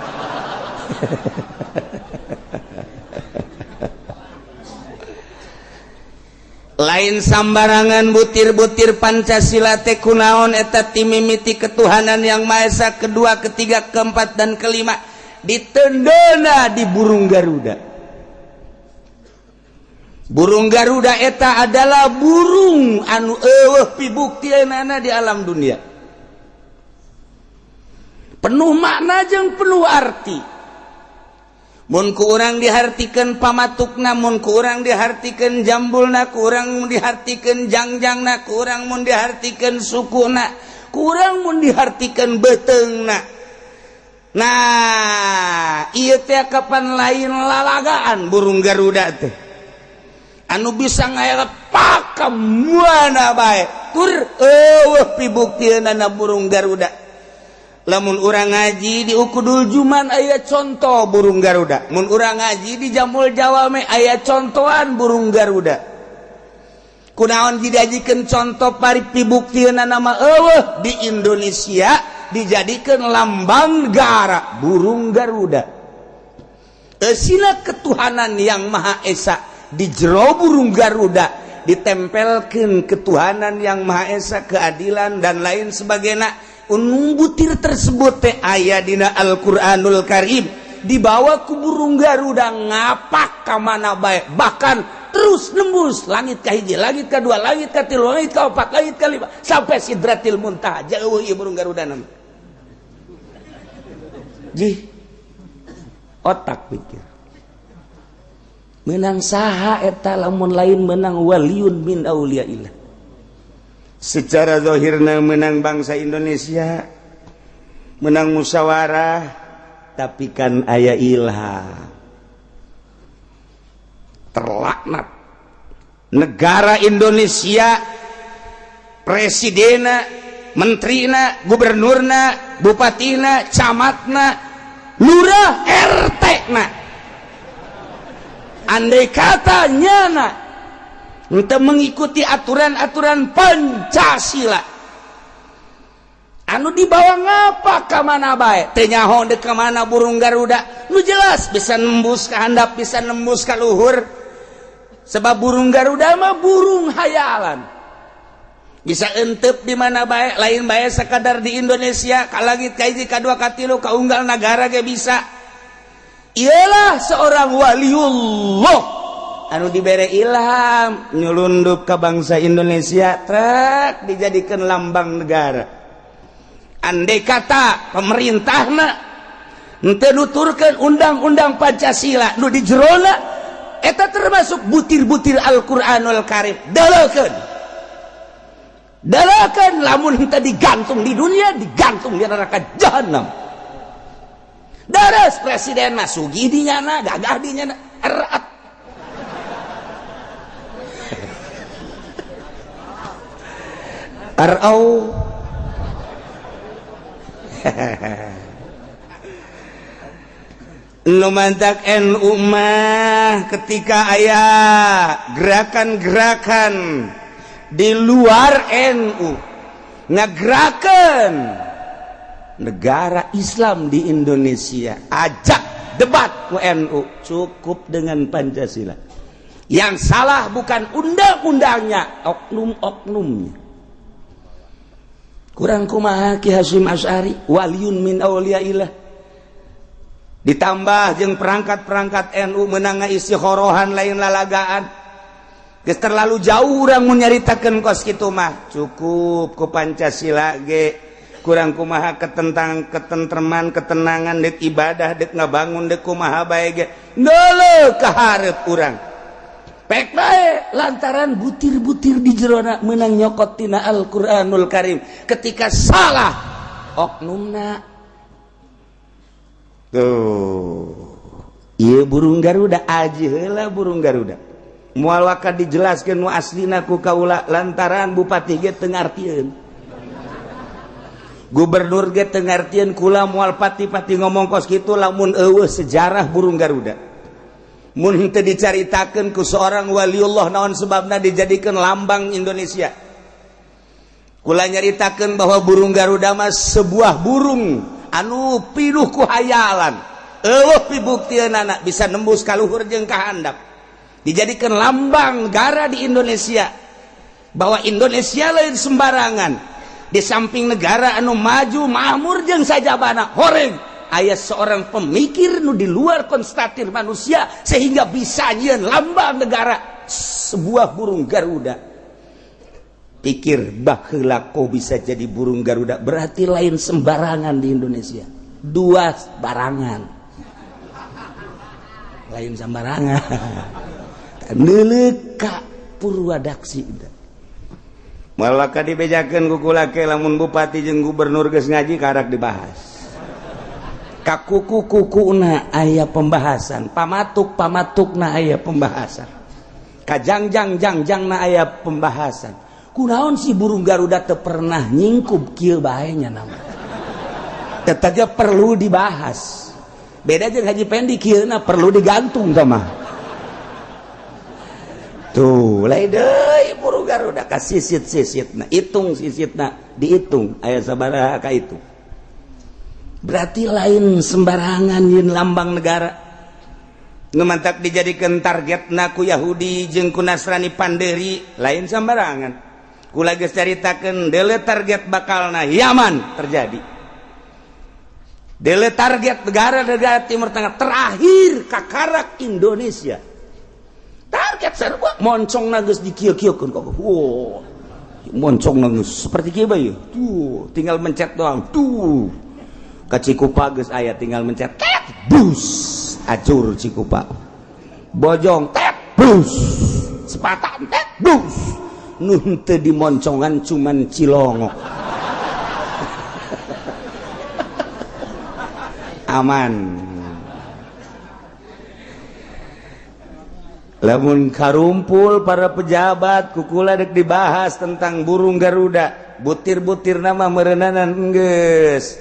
Lain sambarangan butir-butir Pancasila teh kunaon eta timimiti ketuhanan yang Maha Esa, kedua, ketiga, keempat, dan kelima ditendena di burung Garuda. Burung Garuda eta adalah burung anu eueuh pibuktianana di alam dunia, penuh makna jeung penuh arti. Mun ku urang dihartikeun pamatukna, mun ku urang dihartikeun jambulna, ku urang dihartikeun jangjangna, ku urang mun dihartikeun sukuna, ku urang mun dihartikeun beuteungna. Nah, ieu teh kapan lain lalagaan burung Garuda teh anu bisa ngaelep ka mana bae, tur eueuh pibuktianana burung Garuda. Lamun urang ngaji di Ukudul Juman aya contoh burung Garuda, mun urang ngaji di Jambul Jawame aya contohan burung Garuda. Kunaon dijadikan contoh pari pibuktianana nama eueuh di Indonesia dijadikan lambang negara burung Garuda. Esila ketuhanan yang Maha Esa di jero burung Garuda ditempelkan ketuhanan yang Maha Esa, keadilan dan lain sebagainya. Unung butir tersebut teh aya dina Al-Qur'anul Karim, dibawa ku burung Garuda ngapak ka mana bae, bahkan terus nembus langit ka hiji, langit ka dua, langit ka tilu, langit ka opat, langit ka lima, sampai Sidratil Muntaha. Jauh ieu burung Garuda nama. Jih, otak pikir menang saha eta lamun lain menang waliun min auliyaillah. Secara zahirna menang bangsa Indonesia, menang musyawarah, tapi kan aya ilham. Terlaknat negara Indonesia, presidena, menterina, gubernurna, bupatina, camatna, lurah, RT na. Andai kata nyana untuk mengikuti aturan-aturan Pancasila anu dibawa ngapa ka mana bae, teu nyaho deuk ka mana burung Garuda. Nu jelas bisa nembus ka handap, bisa nembus ka luhur, sebab burung Garuda mah burung hayalan, bisa entep di mana bae, lain bae sekadar di Indonesia, ka langit ka hiji, ka dua, ka tilu, ka unggal nagara ge bisa. Ialah seorang waliullah anu dibere ilham nyulundup ke bangsa Indonesia, trek dijadikan lambang negara. Andai kata pemerintahna henteu nuturkeun undang-undang Pancasila nu di jerona eta termasuk butir-butir Al-Qur'anul Karim, dalakeun dalakeun, lamun henteu digantung di dunia, digantung di neraka jahanam. Daras presiden mah sugih di nyana, gagah di nyana, erat. Arau nu mantak NU mah ketika aya gerakan-gerakan di luar NU ngagerakan negara Islam di Indonesia, ajak debat ku NU, cukup dengan Pancasila. Yang salah bukan undang-undangnya, oknum-oknumnya. Kurang kumaha Ki Hasyim Asy'ari waliun min auliyaillah, ditambah jeung perangkat-perangkat NU menang istikhorohan lain lalagaan. Geus terlalu jauh urang mun nyaritakeun kos kitu mah, cukup ku Pancasila ge. Kurang kumaha ketentang ketentreman, ketenangan, dek ibadah, dek ngabangun, dek kumaha bae ge deuleu ka hareup urang pek bae, lantaran butir-butir di jerona menang nyokot tina Al-Qur'anul Karim. Ketika salah oknumna tuh, ieu burung Garuda aji heula burung Garuda moal waka dijelaskeun nu aslina ku kaula, lantaran bupati ge teu ngartieun, gubernur ge teu ngartieun. Kula moal pati-pati ngomong kos kitu lamun eueuh sejarah burung Garuda. Mun teu dicaritakeun ku seorang waliullah naon sebabna dijadikan lambang Indonesia. Kula nyaritakeun bahwa burung Garuda mah sebuah burung anu pinuh ku hayalan. Eueuh pibuktianana bisa nembus ka luhur jeung ka handap. Dijadikan lambang negara di Indonesia. Bahwa Indonesia lain sembarangan. Di samping negara anu maju makmur jeung sajabana horeng aya seorang pemikir nu di luar konstatir manusia sehingga bisa nyieun lambang negara sebuah burung Garuda. Pikir baheula kok bisa jadi burung Garuda, berarti lain sembarangan di Indonesia. Dua barangan. Lain sembarangan. Neuleuk ka Purwadaksi. Malaka dibejakeun ku kula ke lamun bupati jeung gubernur geus ngaji karak dibahas. Kakuku-kukuna aya pembahasan, pamatuk-pamatukna aya pembahasan, kajangjang-jangjangna aya pembahasan. Kunaon si burung Garuda teu pernah nyingkup kieu bae nya nama. Tetap perlu dibahas. Beda jeung Haji Pendi kieuna perlu digantung sama. Tuh, lain deui burung Garuda ka sisit-sisitna, hitung sisitna, dihitung aya sabaraha ka itu. Berarti lain sembarangan yin lambang negara. Nu mantak dijadikan targetna ku Yahudi jeung ku Nasrani Panderi lain sembarangan. Kula geus caritakeun deule target bakalna Yaman terjadi. Deule target negara-negara Timur Tengah terakhir kakarak Indonesia. Target sarua moncongna geus dikieu-kieukeun kok. Wow. Moncongna geus seperti kieu bae. Tuh, tinggal mencet doang. Tuh. Ka Cikupa geus aya tinggal mencet tet bus acur Cikupa. Bojong tet bus. Sepatan tet bus. Nu henteu dimoncongan cuman Cilongok. Aman. Lamun karumpul para pejabat kukula dek dibahas tentang burung Garuda, butir-butir nama meureunanan geus.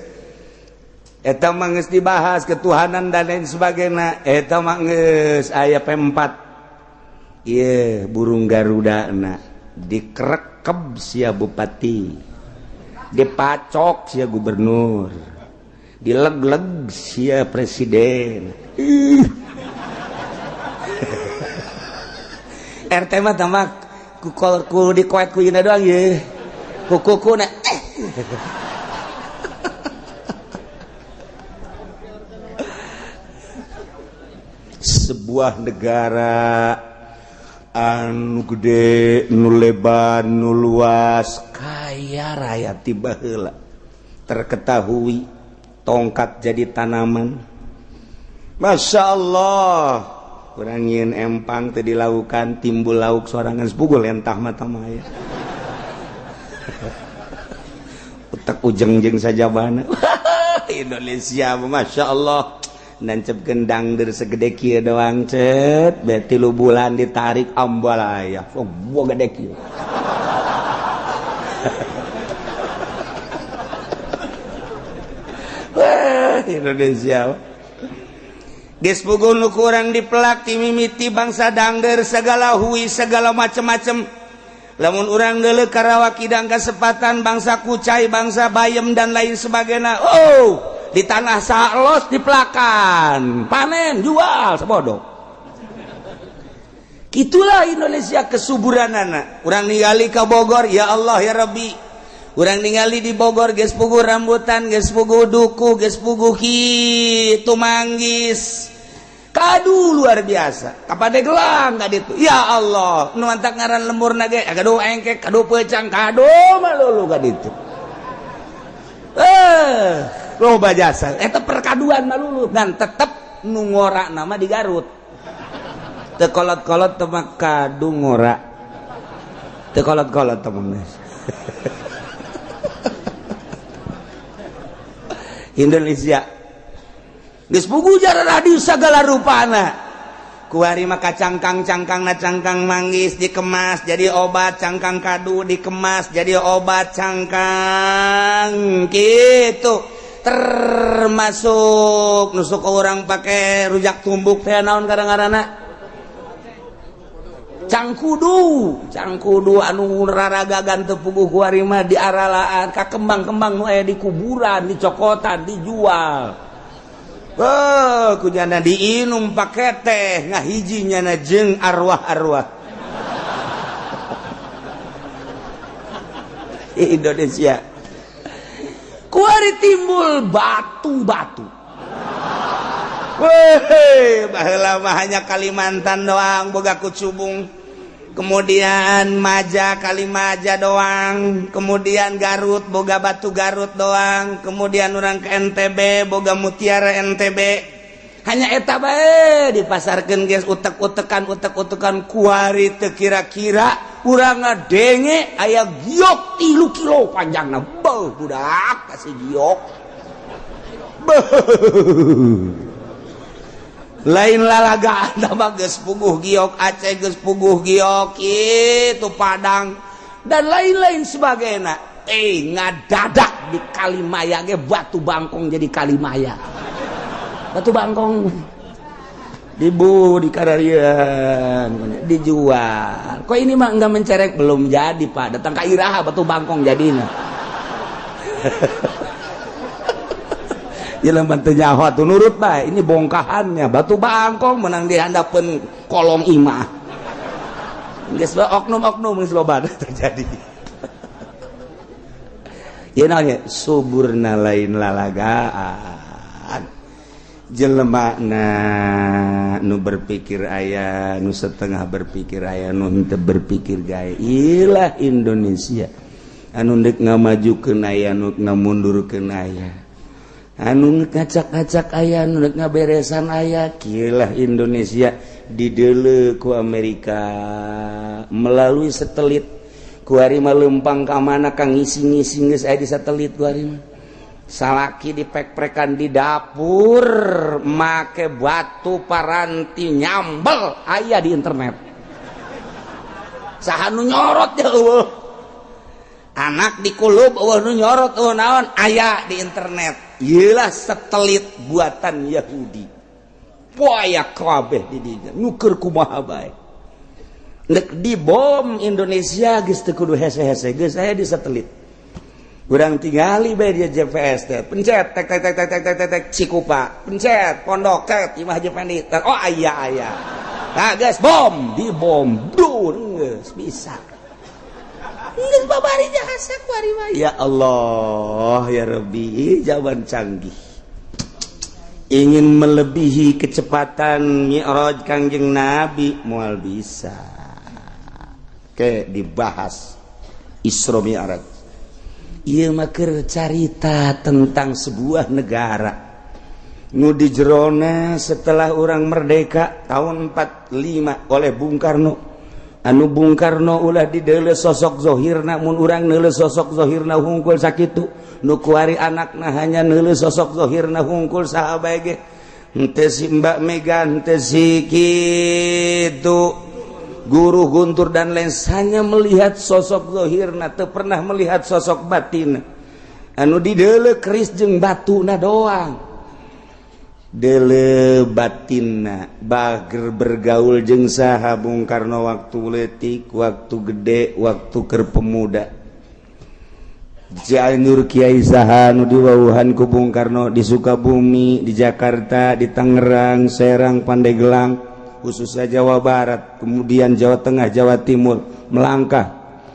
Eta mah geus dibahas ketuhanan dan lain sebagainya. Eta mah geus aya P4. Ieu burung Garuda na dikerekeb sia bupati, dipacok sia gubernur, dileg-leg sia presiden. RT mah tamak ku ku dikoet ku yeuna doang ye. Ku kukuna. Sebuah negara anu gede, nu lebar, nu luas, kaya raya tiba heula. Terketahui tongkat jadi tanaman. Masya Allah, kurang nyieun empang teu dilaukan timbul lauk sorangan sepugul entah mata maya. Utak ujeng jeung sajabana. Indonesia, Masya Allah. Nancep gendang dari segede kieu doang cet, be 3 bulan ditarik ambalaya. Oh, gua gede kieu. Wah, Indonesia. Geus puguh nu kurang dipelak ti mimiti bangsa dangder segala hui segala macem-macem. Lamun urang deuleu Karawak kidang kasempatan bangsa kucai, bangsa bayem dan lain sebagainya. Oh, di tanah salos dipelakan, panen, jual, sebodoh. Itulah Indonesia kesuburanana. Urang ningali ka Bogor, ya Allah ya Rabbi. Urang ningali di Bogor geus puguh rambutan, geus puguh duku, geus puguh kitu manggis. Kadu luar biasa. Kapadegelang ka ditu. Ya Allah, nu mantak ngaran lemburna ge kadu engkek, kadu peucang, kadu malulu ka ditu. Loba jasa. Eta perkaduan malulu dan tetep nu ngora nama di Garut. Teu kolot-kolot teu mah kadu ngora. Teu kolot-kolot teu mah. Indonesia geus puguh jarah di sagala rupana. Kuari mah kacangkang cangkangna cangkang manggis dikemas jadi obat, cangkang kadu dikemas jadi obat, cangkang gitu termasuk nusuk orang pakai rujak tumbuk teh naon kadang-kadang Cangkudu, cangkudu anu raragagan teu puguh kuari mah diaralaan ka kembang-kembang nu aya di kuburan, dicokotan, dijual. Oh, ku nyana diinum pake teh, ngahiji nyana jeung arwah-arwah. Indonesia kuari timbul batu-batu. Weh, baheula mah hanya Kalimantan doang boga kucubung, kemudian Maja Kalimaja doang, kemudian Garut boga batu Garut doang, kemudian orang ke NTB boga mutiara NTB. Hanya eta bae dipasarkeun geus utek-utekan utek-utekan. Kuari teu kira-kira urang ngadenge aya giok 3 kilo panjangna. Beuh, budak kasih giok. Beuh. Lain lalagaan mah geus puguh giok Aceh, geus puguh giok itu Padang dan lain-lain sebagainya. Ngadadak di Kalimaya ge batu bangkong jadi Kalimaya. Batu bangkong dibu di kararian dijual. Kok ini mah enggak mencerek, belum jadi Pak. Datang ka iraha batu bangkong jadinya. Jelema teu nyaho atuh nurut bae. Ini bongkahannya batu bangkong menang di handapeun kolong imah. Geus oknum-oknum geus loba terjadi. Ieu naonnya suburna lain lalagaan. Jelema na nu berpikir aya, nu setengah berpikir aya, nu henteu berpikir gae. Ilah Indonesia anu deuk ngamajukeun aya, nu ngamundurkeun aya, anu ngacak-acak aya, nu deuk ngaberesan aya. Kieulah Indonesia dideuleu ku Amerika melalui satelit. Kuari mah leumpang ka mana kang ngisi-ngisi geus aya di satelit. Kuari mah salaki dipek-prekan di dapur make batu paranti nyambel aya di internet. Saha nu nyorot ya eueuh. Anak dikulub eueuh nu nyorot, eueuh naon, aya di internet. Ieulah satelit buatan Yahudi. Poaya kabeh di dinya nuker kumaha bae. Nek dibom Indonesia geus teu kudu hese-hese, geus aya di satelit. Urang tingali bae dia GPS teh. Pencet tek tek tek tek tek tek tek Cikupa, pencet Pondok tek Imah Haji Pendi. Oh aya aya. Nah geus bom, dibom. Dur geus bisa. Geus babari jasa kuari mah. Ya Allah, ya Rabbi, zaman canggih. Ingin melebihi kecepatan Mi'raj Kangjeng Nabi moal bisa. Oke, dibahas Isra Mi'raj. Ieu mah keur carita tentang sebuah negara nu di jerona setelah orang merdeka tahun 45 oleh Bung Karno. Anu Bung Karno ulah dideuleu sosok zohirna, mun urang neuleu sosok zohirna hungkul sakitu. Nu kuari anakna hanya neuleu sosok zohirna hungkul, saha bae ge, henteu si Mbak Mega, henteu si kitu Guru Guntur dan lain, hanya melihat sosok zohirna, teu pernah melihat sosok batin. Anu dideuleu keris jeung batuna doang, deuleu batinna. Bager bergaul jeung saha Bung Karno waktu leutik, waktu gede, waktu keur pemuda? Cianjur Kiai saha nu diwawuhan ku Bung Karno di Sukabumi, di Jakarta, di Tangerang, Serang, Pandeglang, khususnya Jawa Barat, kemudian Jawa Tengah, Jawa Timur, melangkah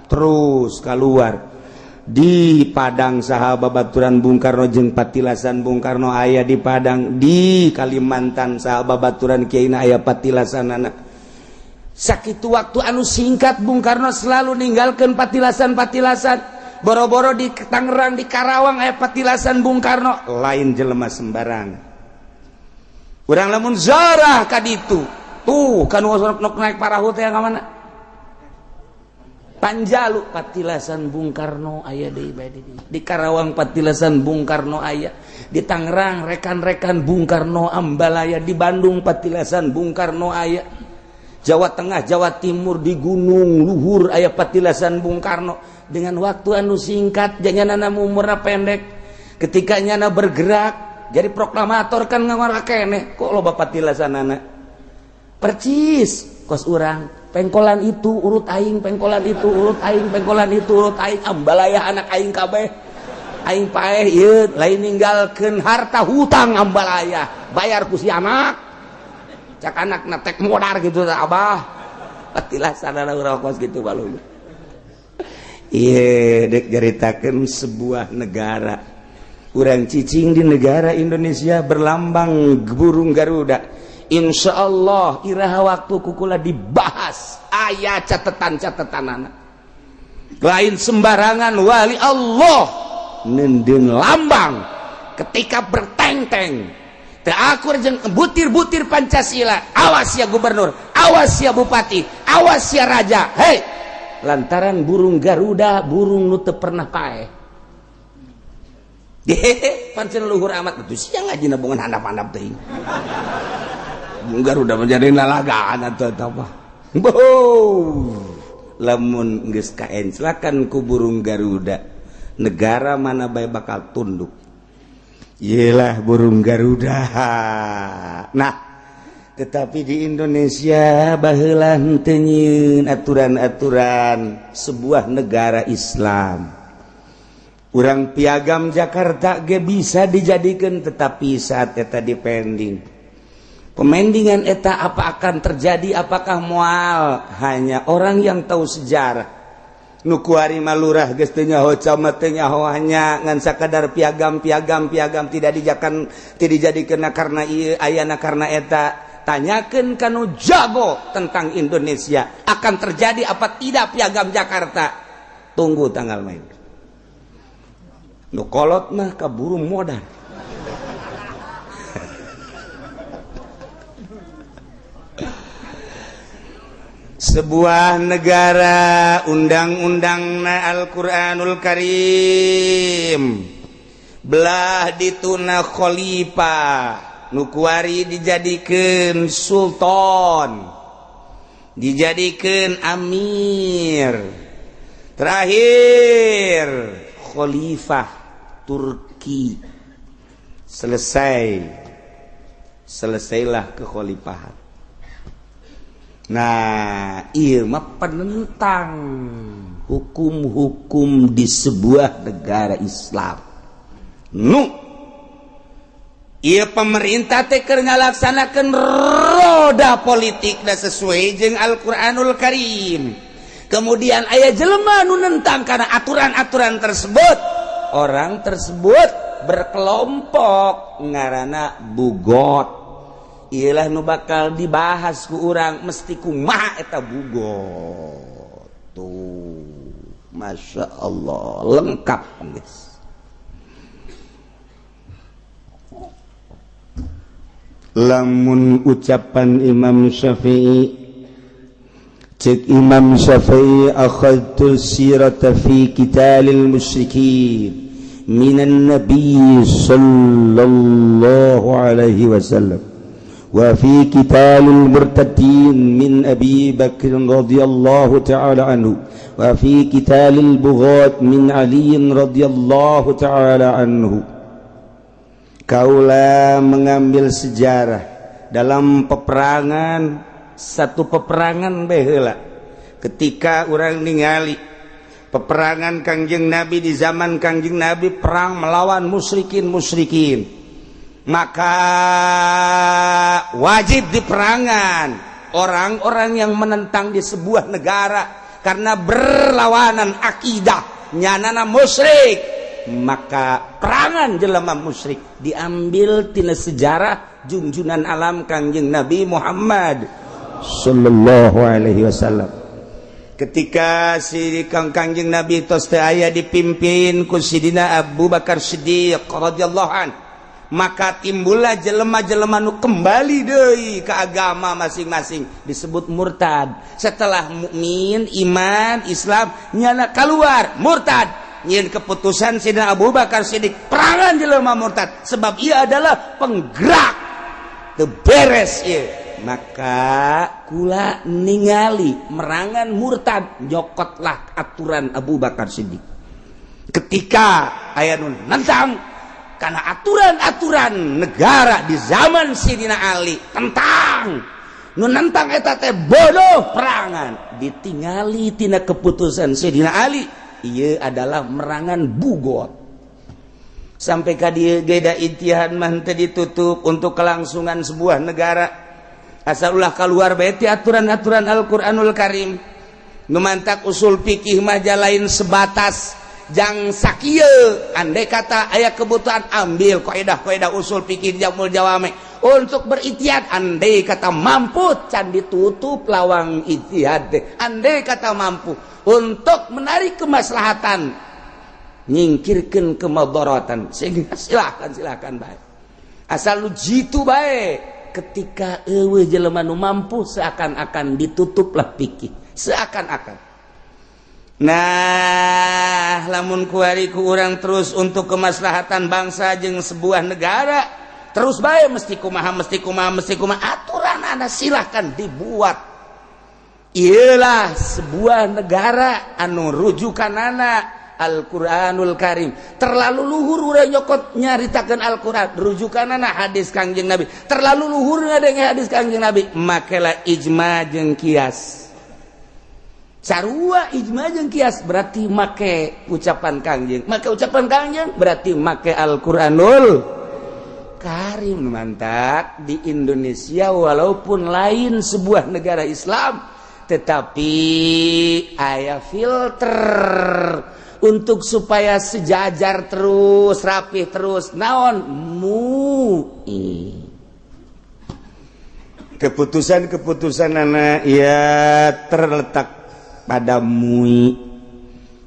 terus keluar di Padang saha babaturan Bung Karno jeung patilasan Bung Karno aya di Padang, di Kalimantan saha babaturan Kiai aya patilasanana. Sakitu waktu anu singkat Bung Karno selalu ninggalkan patilasan-patilasan. Boro-boro di Tangerang, di Karawang aya patilasan Bung Karno. Lain jelema sembarang. Urang lamun zarah ka ditu tuh kan nok naik parahu teh ka mana? Panjalu patilasan Bung Karno aya deui bae di Karawang, patilasan Bung Karno aya di Tangerang, rekan-rekan Bung Karno Ambalaya, di Bandung patilasan Bung Karno aya, Jawa Tengah, Jawa Timur, di Gunung Luhur aya patilasan Bung Karno. Dengan waktu anu singkat, jangan umurna pendek, ketika nyana bergerak jadi proklamator kan ngawara keneh kok loba patilasan anak percis kos urang. Pengkolan itu urut aing, pengkolan itu urut aing, pengkolan itu urut aing, ambalaya anak aing kabeh. Aing paeh ieu lain ninggalkeun harta, hutang ambalaya bayar ku si anak. Cak anak na tek modar gitu, abah. Patilah sadar urang kos gitu balung. Iya, dek nyaritakeun sebuah negara. Urang cicing di negara Indonesia berlambang burung Garuda. Insya Allah iraha waktu ku kula dibahas, aya catatan-catatan anak lain sembarangan. Wali Allah nenden lambang ketika berteng-teng teu akur jeung butir-butir Pancasila. Awas ya gubernur, awas ya bupati, awas ya raja. Hei, lantaran burung Garuda burung nu teu pernah paeh. Pancen luhur amat itu siang ngaji nabungan handap-handap teuing. Garuda menjadi lalagaan atau apa. Boh. Lamun geus kaenclakan ku burung Garuda, negara mana bae bakal tunduk. Yelah burung Garuda. Nah, tetapi di Indonesia baheula henteu nyieun aturan-aturan sebuah negara Islam. Urang Piagam Jakarta ge bisa dijadikan, tetapi saat eta dipending pemendingan eta apa akan terjadi, apakah mual, hanya orang yang tahu sejarah. Nu kuari mah lurah geus teu nyaho, camat teu nyaho, hanya ngan sakadar piagam, piagam, piagam, tidak dijakan, tidak dijadikeun karena ieu ayana karena eta. Tanyakeun kanu jago tentang Indonesia, akan terjadi apa tidak Piagam Jakarta. Tunggu tanggal main. Nu kolot mah kaburu modal. Sebuah negara undang-undang Al-Quranul Karim, belah dituna khalifah, nu kuari dijadikan sultan, dijadikan amir, terakhir khalifah Turki. Selesai, selesailah kekhalifahan. Nah, ieu mah penentang hukum-hukum di sebuah negara Islam. Nu ieu pemerintah teh keur ngalaksanakeun roda politik da sesuai jeung Al-Qur'anul Karim. Kemudian aya jelema nu nentang karena aturan-aturan tersebut. Orang tersebut berkelompok ngaranna bughot. Iyalah nu bakal dibahas ku urang, mesti kumaha eta bughot tuh. Masya Allah, lengkap guys. Lamun ucapan Imam Syafi'i, cek Imam Syafi'i, akhadtu sirata fi qitalil musyrikin minan nabi sallallahu alaihi wasallam wa fi qitalil murtadin min Abi Bakr radhiyallahu ta'ala anhu wa fi qitalil bughat min Ali radhiyallahu ta'ala anhu. Kaula mengambil sejarah dalam peperangan, satu peperangan baheula ketika urang ningali peperangan Kangjeng Nabi, di zaman Kangjeng Nabi perang melawan musyrikin musyrikin, maka wajib diperangan orang-orang yang menentang di sebuah negara karena berlawanan akidah, nyanana musyrik, maka perangan jelema musyrik diambil tina sejarah junjunan alam Kangjeng Nabi Muhammad sallallahu alaihi wasallam. Ketika si Kang Kangjeng Nabi tos teu aya, dipimpin ku Sidina Abu Bakar Siddiq radhiyallahu an, maka timbullah jelema-jelema nu kembali deui ke agama masing-masing, disebut murtad. Setelah mukmin, iman, Islam, nyana keluar murtad. Nyin keputusan Sidina Abu Bakar Siddiq, perangan jelema murtad, sebab ia adalah penggerak teu beres ieu. Maka kula ningali merangan murtad, nyokotlah aturan Abu Bakar Siddiq ketika aya nu nentang karena aturan-aturan negara di zaman Sidina Ali tentang Nu nentang eta teh bodoh. Perangan ditingali tina keputusan Sayyidina Ali, ieu adalah merangan bughot. Sampai ka dieu ge da ijtihad mah teu ditutup untuk kelangsungan sebuah negara, asal ulah keluar bae ti aturan-aturan Al-Qur'anul Karim. Nu mantak usul fikih mah lain sebatas jang sakieu. Andai kata aya kebutuhan, ambil kaidah-kaidah usul fikih jamul jawame untuk berijtihad. Andai kata mampu, can ditutup lawang ijtihad teh. Andai kata mampu untuk menarik kemaslahatan, nyingkirkan kemadaratan, sehingga silahkan, silahkan baik, asal lu jitu baik. Ketika euweuh jelema nu mampu, seakan-akan ditutuplah fikih, seakan-akan. Nah, lamun kuari ku urang terus untuk kemaslahatan bangsa jeung sebuah negara terus bae, mesti kumaha, mesti kumaha, mesti kumaha aturan anda, silahkan dibuat. Iyalah, sebuah negara anu rujukanana Al-Qur'anul Karim. Terlalu luhur urang nyokot nyaritakeun Al-Qur'an, rujukanana hadis Kangjeng Nabi. Terlalu luhur ngadenge hadis Kangjeng Nabi, makela ijma jeung kias. Sarua ijma jeung kias berarti make ucapan Kangjeng, make ucapan Kangjeng berarti make Al-Qur'anul Karim. Mantap, di Indonesia walaupun lain sebuah negara Islam, tetapi aya filter untuk supaya sejajar terus, rapih terus. Naon? MUI. Keputusan-keputusan anak ya terletak pada MUI.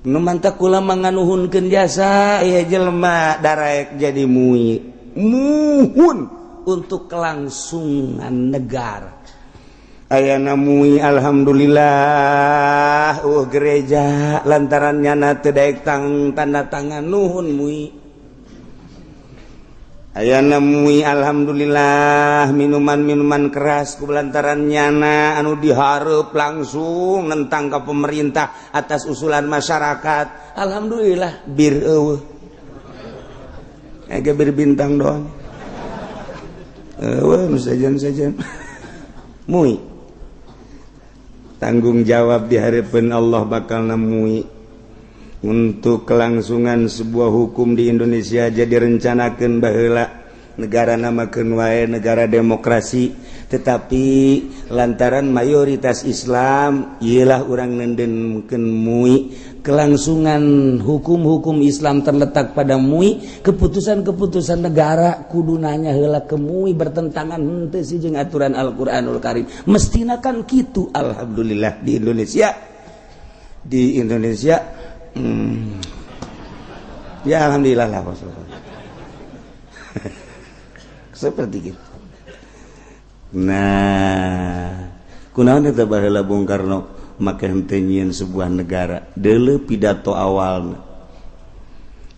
Nu mantak kula manganuhunkeun jasa ya jelema daraek jadi MUI, muhun untuk kelangsungan negara. Ayana MUI, alhamdulillah, gereja lantaran nyana teu daek tang tanda tangan. Nuhun MUI. Ayana MUI, alhamdulillah, minuman-minuman keras ku lantaran nyana anu diharap langsung nentang ke pemerintah atas usulan masyarakat. Alhamdulillah, bir euweuh, ege bir Bintang doang euweuh nu sejen-sejen. MUI tanggung jawab di hadapan Allah, bakal nemui untuk kelangsungan sebuah hukum di Indonesia. Jadi rencanakan baheula negara namakeun wae negara demokrasi, tetapi lantaran mayoritas Islam, ialah orang nendenkeun MUI. Kelangsungan hukum-hukum Islam terletak pada MUI. Keputusan-keputusan negara kudu nanya heula ke MUI, bertentangan henteu sih jeung aturan Al-Qur'anul Karim, mestina kan kitu. Alhamdulillah, di Indonesia, di Indonesia. Ya, alhamdulillah lah seperti gitu. Nah, kunaon eta baheula Bung Karno make henteu nyieun sebuah negara? Deuleu pidato awalna.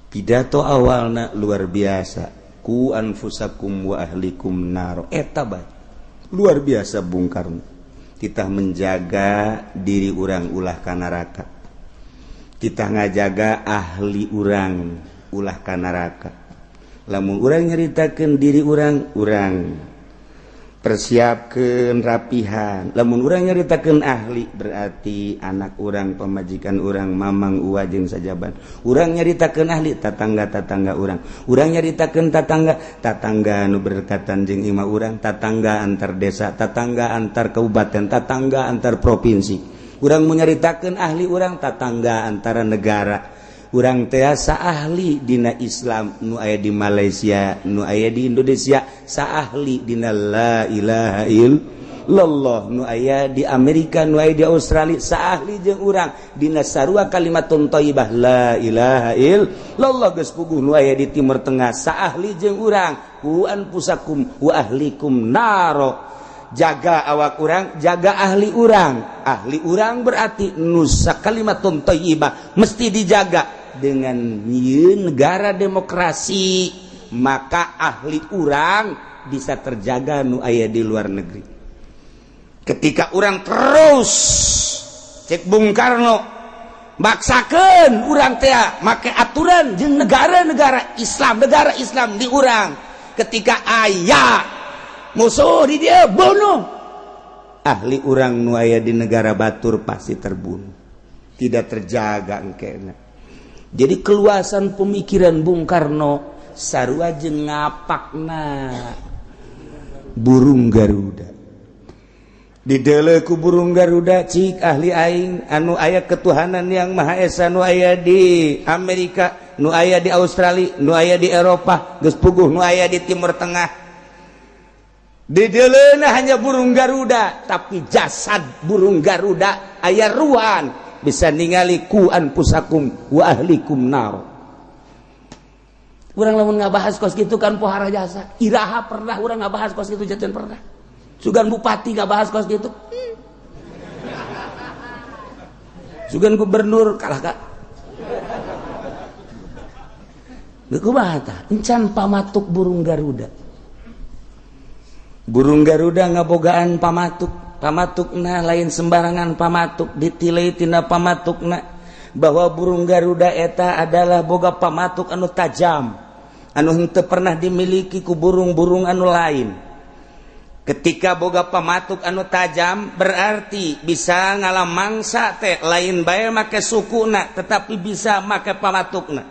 Pidato awalna luar biasa. Qu anfusakum wa ahlikum naro. Eta bae. Luar biasa Bung Karno. Kita menjaga diri urang ulah ka neraka, kita ngajaga ahli urang ulah ka neraka. Lamun urang nyaritakeun diri urang, urang persiapkan rapihan. Lamun urang nyaritakeun ahli, berarti anak urang, pamajikan urang, mamang, uwa jeung sajaban. Urang nyaritakeun ahli, tatangga-tatangga urang. Urang nyaritakeun tatangga, tatangga anu berdekatan jeung imah urang, tatangga antar desa, tatangga antar kabupaten, tatangga antar provinsi. Urang menyaritakan ahli urang, tatangga antara negara urang tiasa. Ahli dina Islam nu aya di Malaysia, nu aya di Indonesia, saahli dina la ilaha illallah. Nu aya di Amerika, nu aya di Australia, saahli jeung urang dina sarua kalimatun thayyibah la ilaha illallah. Geus puguh nu aya di Timur Tengah saahli jeung urang. Qu anfusakum wa ahlikum naro. Jaga awak urang, jaga ahli urang. Ahli urang berarti nusa kalimatun thayyibah mesti dijaga. Dengan negara demokrasi, maka ahli urang bisa terjaga nu aya di luar negeri. Ketika urang terus, cek Bung Karno, maksakan urang teh make aturan jeung negara-negara Islam, negara Islam di urang, ketika aya musuh di dia, bunuh. Ahli urang nu aya di negara batur pasti terbunuh, tidak terjaga engkena. Jadi keluasan pemikiran Bung Karno sarua jeung ngapakna burung Garuda. Didele ku burung Garuda, cik ahli aing anu aya ketuhanan yang Maha Esa, nu aya di Amerika, nu aya di Australia, nu aya di Eropa, geus puguh nu aya di Timur Tengah. Dideleuna hanya burung Garuda, tapi jasad burung Garuda aya ruan bisa ningali qu anfusakum wa ahlikum nar. Urang lamun ngabahas kos gitu kan pohara jasa. Iraha pernah urang ngabahas kos gitu? Jajan pernah sugan bupati ngabahas kos gitu. Sugan gubernur kalah kak. Kumaha tah? Encan pamatuk burung Garuda. Burung Garuda ngabogaan pamatuk. Pamatukna lain sembarangan pamatuk, ditilai tina pamatukna bahwa burung Garuda eta adalah boga pamatuk anu tajam, anu henteu pernah dimiliki ku burung-burung anu lain. Ketika boga pamatuk anu tajam, berarti bisa ngalamangsa teh lain bae make sukuna, tetapi bisa make pamatukna.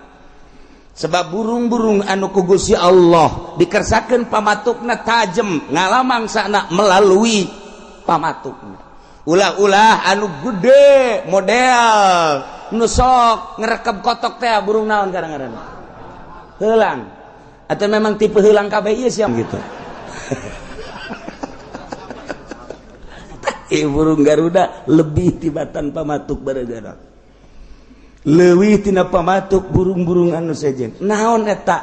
Sebab burung-burung anu ku Gusti Allah dikersakeun pamatukna tajem, ngalamangsana melalui pamatukna. Ulah-ulah anu gede model nu sok ngerekeb kotok teh, burung naon kadang-kadang heulang atau memang tipe heulang kabeh ieu siap gitu. Burung Garuda lebih tibatan pamatuk baragara, leuwih tina pamatuk burung-burung anu sejen. Naon eta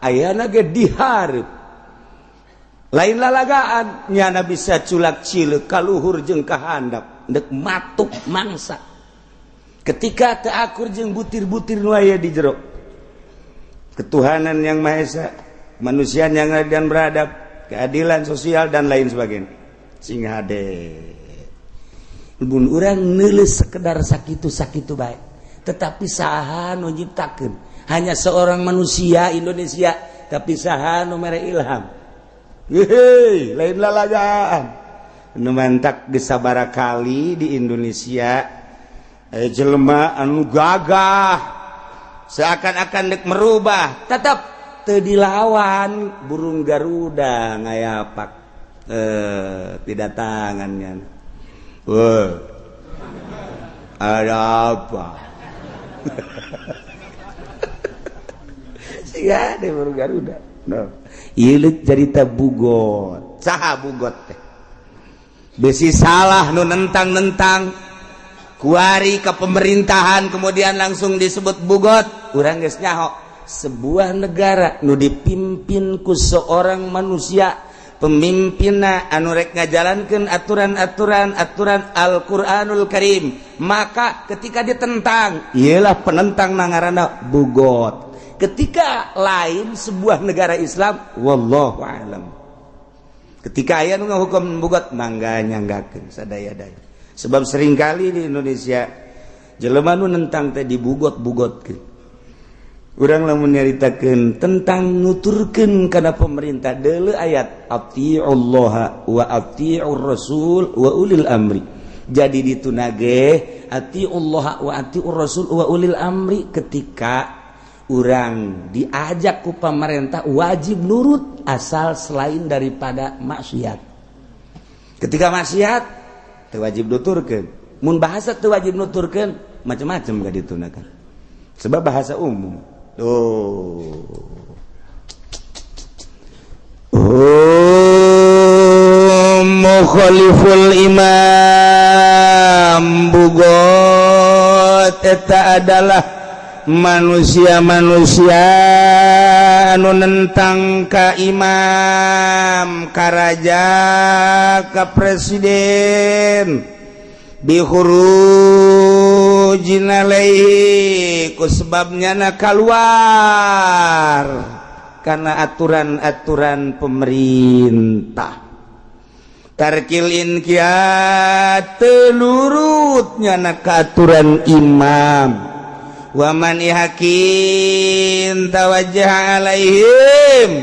ayana ge dihareup, lain lalagaan, nyana bisa culak cileuk kaluhur jeung ka handap ndek matuk mangsa ketika teu akur jeung butir-butir nu aya di jero. Ketuhanan yang Maha Esa, manusia yang adil dan beradab, keadilan sosial dan lain sebagainya. Sing hade Bun, urang neuleus sekedar sakitu-sakitu bae, tetapi saha nu nyiptakeun? Hanya seorang manusia Indonesia, tapi saha nu mere ilham? Hehe, lain lalagaan nu mantak geus sabaraha kali di Indonesia jelema anu gagah seakan-akan dek merubah, tetap teu dilawan. Burung Garuda ngayapak tidak tangannya. Wah, ada apa? Siga deh burung Garuda. No. Ieu cerita bugot. Saha bugot teh? Besi salah nu nentang-nentang kuari ke pemerintahan kemudian langsung disebut bugot. Urang geus nyaho sebuah negara nu dipimpin ku seorang manusia, pemimpinna anu rek ngajalankeun aturan-aturan aturan Al-Qur'anul Karim, maka ketika ditentang ialah penentang nangaranna bugot. Ketika lain sebuah negara Islam, wallahu alam, ketika aya nu ngahukum bugot, mangga nyanggakeun sadaya-daya. Sebab seringkali di Indonesia jelema nu nentang teh dibugot-bugotkeun. Urang lamun nyaritakeun tentang nuturkeun kana pemerintah, deuleu ayat atiullaha wa atiur rasul wa ulil amri. Jadi ditunage atiullaha wa atiur rasul wa ulil amri, ketika urang diajak ku pemerintah wajib nurut asal selain daripada maksiat. Ketika maksiat teu wajib nuturkeun. Mun bahasa teu wajib nuturkeun macam-macam ka ditunakan. Sebab bahasa umum. Oh. Mukhaliful imam, bugot eta adalah manusia-manusia anu nentang ka imam, ka raja, ka presiden, bihurujin alaihi ku sebabnya na keluar karena aturan-aturan pemerintah. Tarkil inqiyad, telurutnya na ka aturan imam. Waman ihakin tawajjah alaihim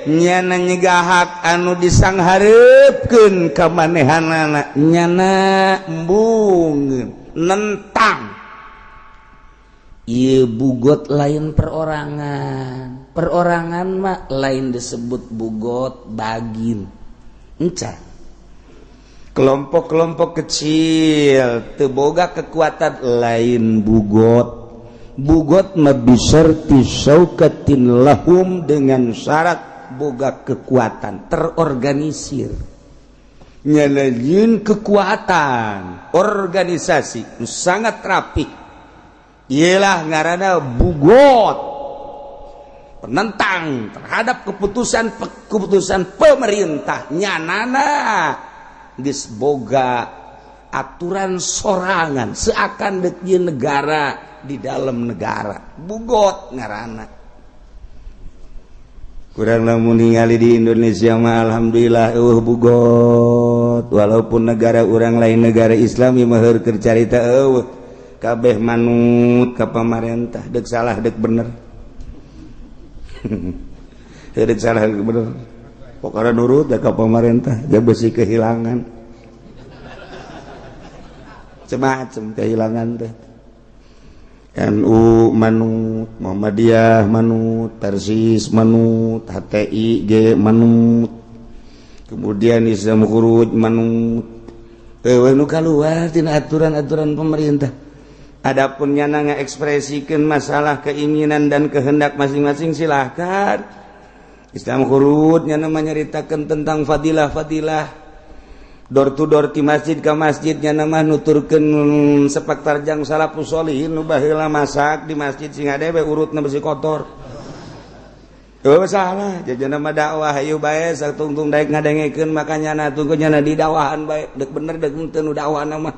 Nyana nyegah hak anu disangharepkeun ka manehanana, nyana embungeun nentang. Ieu bughot lain perorangan. Perorangan mah lain disebut bughot, bagin encan. Kelompok-kelompok kecil teu boga kekuatan lain bughot. Bughot mah bisyarti syaukatin lahum, dengan syarat boga kekuatan terorganisir. Nyana nyieun kekuatan organisasi sangat rapi, ialah ngaranna bughot, penentang terhadap keputusan keputusan pemerintah. Nyanana geus boga aturan sorangan, seakan dek negara di dalam negara, bughot ngaranna. Kurang lamun ningali di Indonesia mah alhamdulillah bughot, walaupun negara orang lain negara Islam mah keur carita euweuh, kabeh manut ka pamarentah, dek salah dek bener, dek salah dek bener, pokoknya nurut ka pamarentah. Dia besi kehilangan macam-macam, kehilangan teh NU manut, Muhammadiyah manut, Persis manut, HTI G manut, kemudian Islam Khuruj manut. Nu keluar tina aturan-aturan pemerintah. Adapun nyana ngekspresikan masalah keinginan dan kehendak masing-masing, silahkan. Islam Khuruj nyana menyeritakan tentang fadilah-fadilah, door to door di masjid ke masjid, nyana mah nuturkeun sepak terjang salafus sholihin nu baheula masak di masjid sing ade urutna besi kotor. Oh, salah jajana mah dakwah, hayu bae satungtung daek ngadengekeun, makanya na tunggu nyana di dakwahan bae, dek bener dek henteu nu dakwahna mah.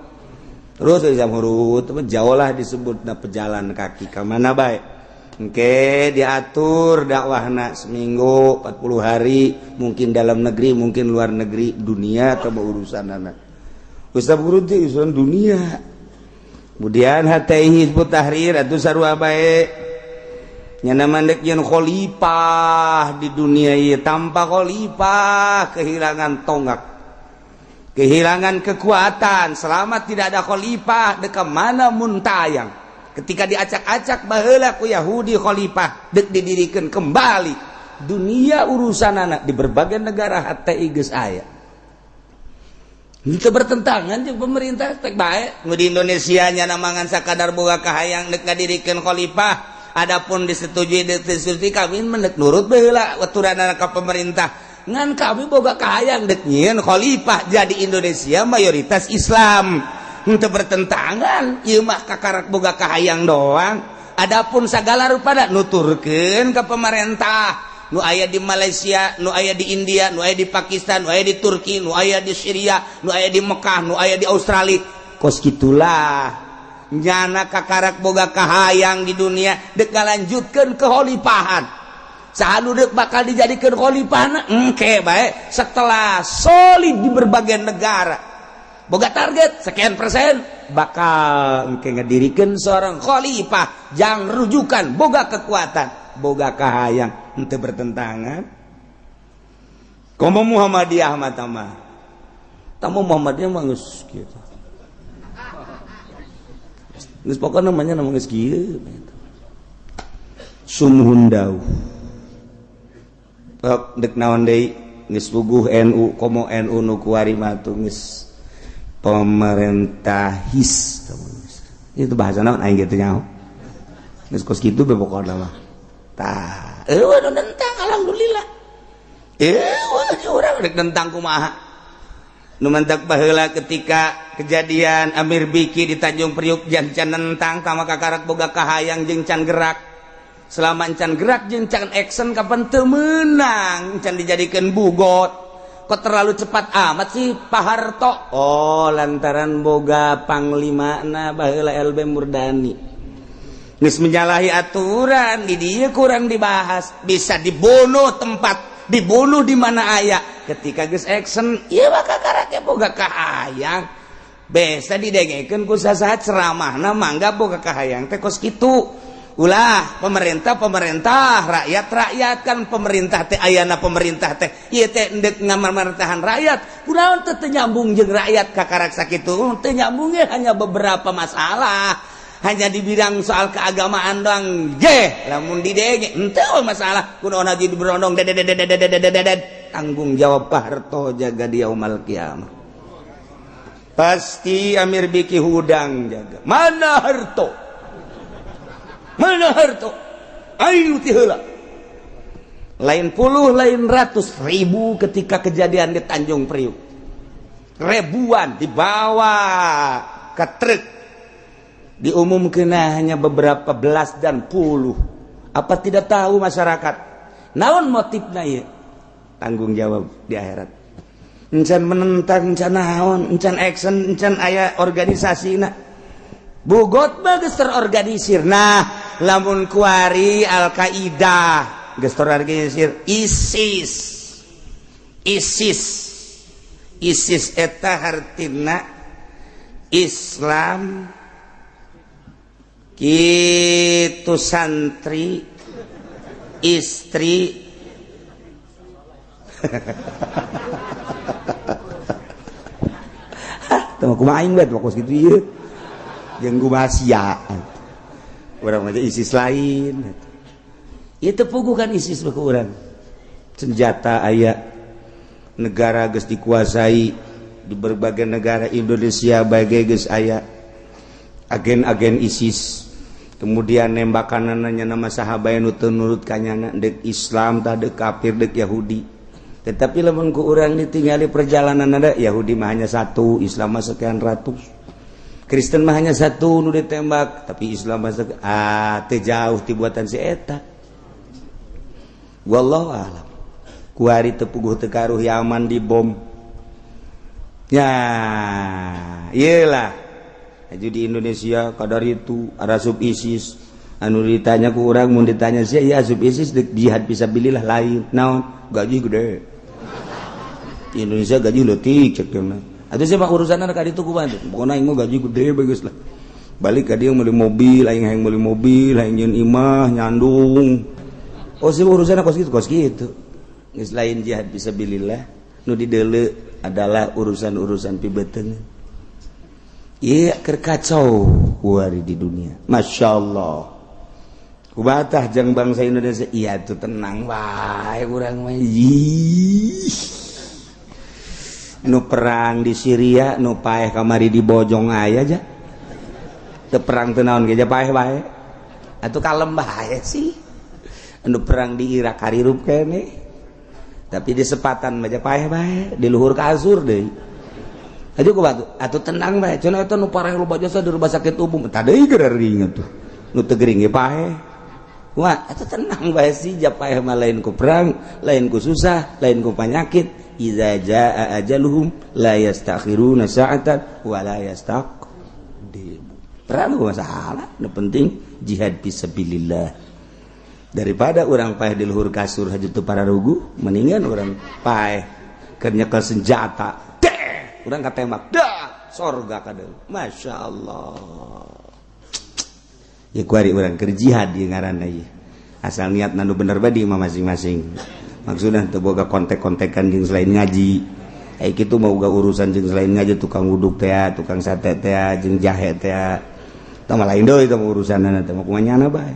Terus Islam Khuruj jauh lah disebutna, pejalan kaki ka mana bae. Oke, diatur dakwahna seminggu 40 hari, mungkin dalam negeri, mungkin luar negeri, dunia atau urusan anak Ustaz Guru urusan dunia. Kemudian HTI, Hizbut Tahrir atau sarua bae, nyana mandek yang khalifah di dunia ieu. Tanpa khalifah kehilangan tonggak, kehilangan kekuatan. Selama tidak ada khalifah, dek mana muntayang? Ketika diacak-acak baheula ku Yahudi, khalifah dek didirikan kembali, dunia urusan anak di berbagai negara HTI geus aya. Itu bertentangan jeung pemerintah tek bae. Nu di Indonesia nya mangan sakadar boga kahayang dek ngadirikeun khalifah. Adapun disetujui disetujui, kami mendek nurut baheula aturan ka pemerintah, ngan kami boga kahayang dek nyieun khalifah. Jadi Indonesia mayoritas Islam, untuk bertentangan ieu mah kakarak boga kahayang doang. Adapun segala rupa nuturkeun ke pemerintah, nu aya di Malaysia, nu aya di India, nu aya di Pakistan, nu aya di Turki, nu aya di Syria, nu aya di Mekah, nu aya di Australia, kos gitulah. Nyana kakarak boga kahayang di dunia dek ngalanjutkeun kekhalifahan. Saha nu dek bakal dijadikan khalifahna engke bae setelah solid di berbagai negara, boga target sekian persen, bakal engke ngedirikan seorang khalifah jang rujukan, boga kekuatan, boga kahayang, henteu bertentangan. Komo Muhammadiyah mah mah tamu Muhammadiyah mah geus kieu, geus pokokna namanya nama geus kieu sumuhun dauh. Dek naon deui? Geus puguh NU, komo NU nu kuari mah tuh geus pemerintahis itu bahasa naon aing gitu nyaho, geus kos kitu be pokona mah. Tah, euweuh nu nentang, alhamdulillah. Euweuh urang rek nentang kumaha? Nu mantak baheula ketika kejadian Amir Biki di Tanjung Priuk jan can nentang, tama kakarak boga kahayang jeung can gerak. Selama can gerak jeung can action, kapan teu meunang, can dijadikeun bughot. Kok terlalu cepat amat sih Pak Harto? Oh, lantaran boga panglima na baheula LB Murdani geus menyalahi aturan di dia, kurang dibahas, bisa dibunuh, tempat dibunuh di mana aya. Ketika geus action ieu mah kakarake boga kahayang, biasa didengekeun ku sasaha ceramahna, mangga boga kahayang teh kos kitu. Ulah pemerintah pemerintah, rakyat rakyat. Kan pemerintah teh ayana, pemerintah teh ieu teh endek ngamarmartahan rakyat. Kunaon teh teu nyambung jeung rakyat kakarak sakitu? Teu nyambungnya hanya beberapa masalah, hanya di bidang soal keagamaan doang ge. Lamun di denge henteu masalah, kunaon haji diberondong? Dedededededededet. Tanggung jawab Pak Harto jaga di yaumal kiamah. Pasti Amir Biki hudang jaga. Mana Harto, mana Harto, ayo ti heula. Lain puluh, lain ratus ribu. Ketika kejadian di Tanjung Priuk, ribuan dibawa ke truk, diumumkan hanya beberapa belas dan puluh. Apa tidak tahu masyarakat naon motifnya ya? Tanggung jawab di akhirat. Encan menentang, encan naon, encan action, encan aya organisasi. Nah, bugot bagus terorganisir. Nah, lamun kuari Al Qaeda geus terorganisir, ISIS, ISIS, ISIS eta hartina Islam gitu, santri, istri. Teu kumaha aing bae kos kitu ieu jeung kumaha sia. Urang mah ISIS lain. Itu puguh kan ISIS mah urang. Senjata aya, negara geus dikuasai di berbagai negara. Indonesia bagai geus aya agen-agen ISIS. Kemudian nembakan nanya nama sahabat nu teu nurut kanyana, dek Islam tah, dek kafir, dek Yahudi. Tetapi lamun ku urang ditinggali perjalanan, ada Yahudi mah hanya satu, Islam mah sekian ratus. Kristen mah hanya satu nu ditembak, tapi Islam mah ah teu jauh ti buatan si eta. Wallahu a'lam. Kuari teu puguh teu karuh Yaman dibom ya. Iyalah, aju di Indonesia kadar itu ada asup ISIS. Anu ditanya ku urang, mun ditanya sih ya asup ISIS dek jihad fisabilillah, lain. Naon? Gaji gede di Indonesia, gaji leutik cek dia. Atuh siapa urusan ka ditu kumaha tuh? Pokona aing mah gaji gede bagus lah. Balik ka dia meuli mobil, aing hayang meuli mobil, hayang nyieun imah nyandung. Oh, sih urusan kos kitu, kos kitu. Geus lain jihad fisabilillah, nu dideuleu adalah urusan-urusan pibeteung. Iya, keur kacau kuari di dunia. Masya Allah. Kubatah jang bangsa Indonesia. Iya tuh tenang wae urang mah. Ih. Nu perang di Syria nu paeh kamari di Bojong aya aja. Teu perang teu naon ge paeh bae. Atuh kalem bae sih. Anu perang di Irak harirup kene. Tapi di sepatan mah paeh bae, di luhur kasur deui. Aja ku batu, atuh tenang bae. Cenah eta nu pareh loba jasa di rumah sakit umum. Tah deui gering atuh. Nu teu gering ge paeh. Wah, atuh tenang bae sih, ja paeh mah lain ku perang, lain ku susah, lain ku penyakit. Iza jaa ajaluhum la yastakhiruna sa'atan wa la yastaqdimu. Perang masalah, nu penting jihad fisabilillah. Daripada orang paeh di luhur kasur haju teu pararugu, mendingan orang paeh keur nyekel senjata. Deh, urang katembak. Dah, sorga kadeung. Masya Allah. Ya kuari urang keur jihad ieu ngaranna ieu. Asal niat nu bener bae di imah masing-masing. Maksudnya teu boga kontek-kontekan jeung selain ngaji. Eh, kitu mau boga urusan jeung selain ngaji, tukang uduk teh, tukang sate teh, jeung jahe teh. Tah mah lain deui teh urusanna teh mah, kumaha nyana bae.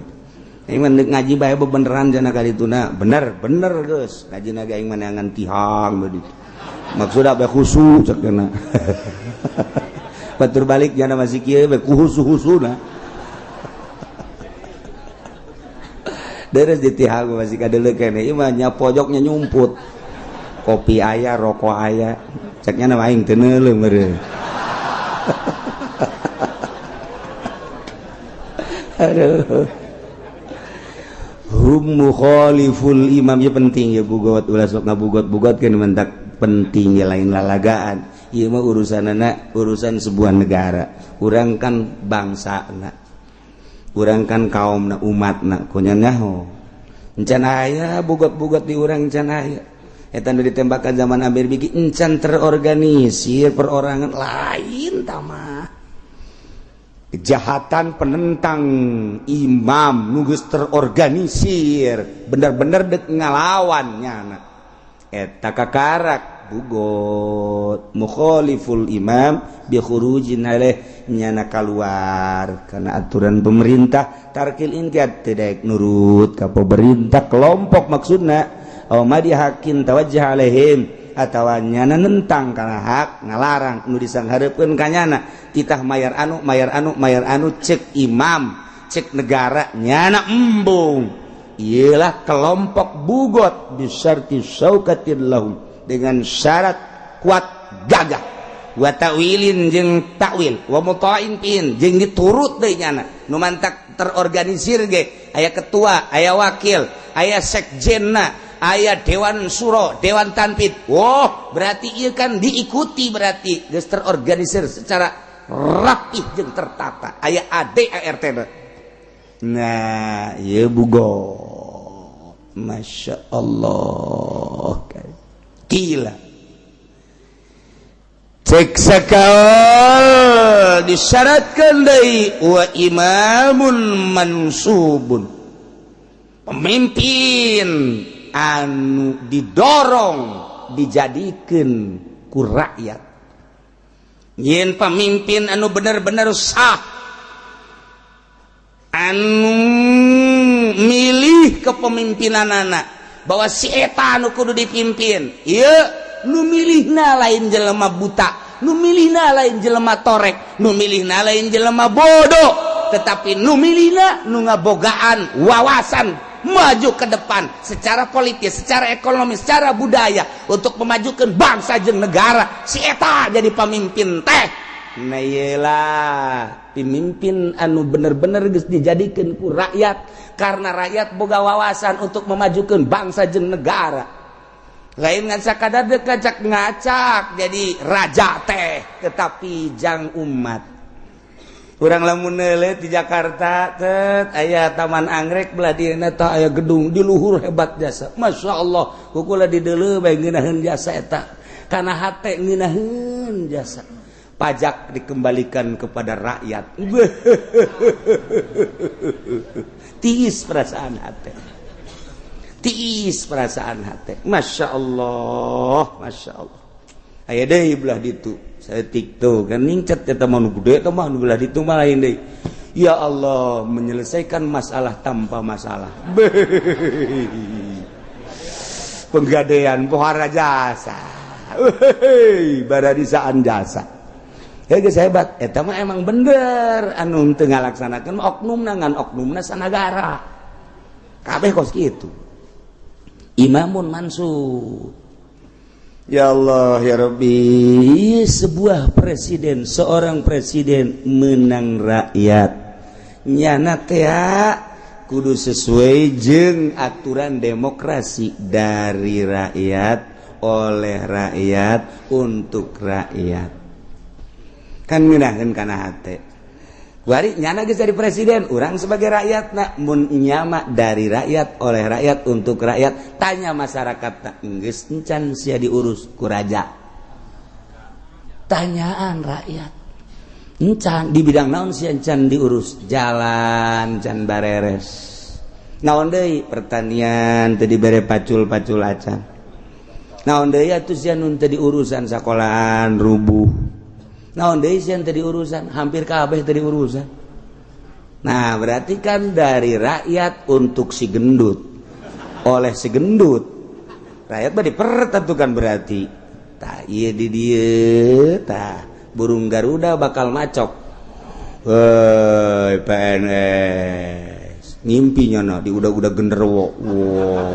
Aing mah ngaji bae bebeneran jana ka dituna. Bener, bener geus. Ngaji na ge aing mah neangan tihang begitu. Maksudna bae khusu cek dina. Batur balik jana masih kieu bae khusu-khusuna. Deres di tihang masih kadeuleu keneh ieu mah nya pojoknya nyumput. Kopi aya, rokok aya. Ceknya nama aing teu neuleuh meureun. Aduh. Hum mukhaliful imam ya penting ya bugot, ulah sok ngabugot-bugot kan mentak penting ya, lain lalagaan. Ieu mah urusanana urusan sebuah negara. Urang kan bangsana. Urang kan kaumna, umatna, kunya nyaho. Encan aya bugot-bugot di urang, encan aya. Eta nu ditembakan zaman Amir Biki encan terorganisir perorangan lain tamah. Kejahatan penentang imam nu geus terorganisir bener-bener dek ngalawan nyana eta kakarak bughot, mukhaliful imam bi khurujin alaih, nyana keluar karena aturan pemerintah, tarkil inqiyad, tidak nurut ka pemerintah kelompok maksudna, aw madhi haqqin tawajjah alaihim, atawa nyana nentang karena hak ngalarang nu disanghareupeun ka nyana, titah mayar anu, mayar anu, mayar anu, cek imam, cek negara, nyana embung. Ialah kelompok bughot, bisyarti syaukatin lahum, dengan syarat kuat gagah, wa ta'wilin, jeung takwil, wa muta'in pin, jeung diturut deui nyana. Nu mantak terorganisir ge aya ketua, aya wakil, aya sekjenna, aya dewan suro, dewan tanfidz. Wow, berarti iya kan diikuti, berarti geus terorganisir secara rapih jeung tertata, aya ADART. Nah, ieu bughot, Masya Allah. Gila, cek sakaol disyaratkan deui wa imamun mansubun, pemimpin anu didorong, dijadikan ku rakyat. Yen pemimpin anu bener-bener sah, anu milih kepemimpinan anak bahwa si eta anu kudu dipimpin. Iya, nu milihna lain jelema buta, nu milihna lain jelema torek, nu milihna lain jelema bodoh, tetapi nu milihna nu ngabogaan wawasan maju ke depan secara politis, secara ekonomi, secara budaya untuk memajukan bangsa jeung negara. Si eta jadi pemimpin teh. Nah, iyalah pemimpin anu bener-bener geus dijadikeun ku rakyat karena rakyat boga wawasan untuk memajukan bangsa jeung negara, lain ngan sakadar ngacak ngacak jadi raja teh, tetapi jang umat. Kurang lamun di Jakarta tet aya Taman Anggrek, belah dieuna tah aya gedung di luhur, hebat jasa, Masya Allah. Kukula di deuleu bae ngeunaheun jasa eta, kana hate ngeunaheun jasa. Pajak dikembalikan kepada rakyat, tiis perasaan hati, tiis perasaan hati. Masya Allah, Masya Allah. Aya deui belah ditu saya TikTok kan ningcat eta mah, nu gede eta mah, nu belah ditu mah lain deui. Ya Allah, menyelesaikan masalah tanpa masalah. Penggadaian pohara jasa, baradisaan jasa. Ya geus hebat eta mah, emang bener. Anu teu ngalaksanakeun oknumna, ngan oknumna sanagara kabeh kos kitu. Imamun mansur. Ya Allah ya Rabbi, sebuah presiden, seorang presiden menang rakyat, nyana teh kudu sesuai jeng aturan demokrasi, dari rakyat, oleh rakyat, untuk rakyat. Kan ngeunaheun kana hate. Wari nyana geus jadi presiden, urang sebagai rakyat nak mun nyama dari rakyat, oleh rakyat, untuk rakyat, tanya masyarakat tak geus encan sia diurus ku raja? Tanyaan rakyat, encan di bidang naon sia encan diurus? Jalan can bareres, naon deui, pertanian teu dibere pacul-pacul acan, naon deui atuh sia nu teu diurusan? Sekolahan rubuh, naon deui sia teu diurusan? Hampir kabeh teu diurusan. Nah, berarti kan dari rakyat untuk si gendut, oleh si gendut. Rakyat mah dipertentukan berarti. Tah, ieu di dieu tah burung Garuda bakal macok. Woi, PNS ngimpi nyana di udah-udah genderuwo. Wow.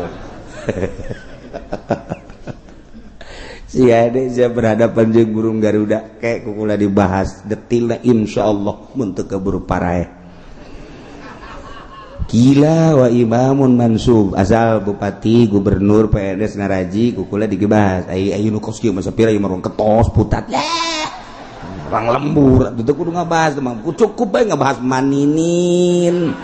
Si ade saya berhadapan jeung burung Garuda kayak kukula dibahas detilna, insyaallah mun teu keburu paraeh. Gila, wa imamun mansub, asal bupati, gubernur, PNS ngaraji kukula dibahas. Ai ayu nu kos kieu masa pira ieu mah ketos putat ya. Orang lembur atuh kudu ngabahas mah, cukup bae ngabahas maninin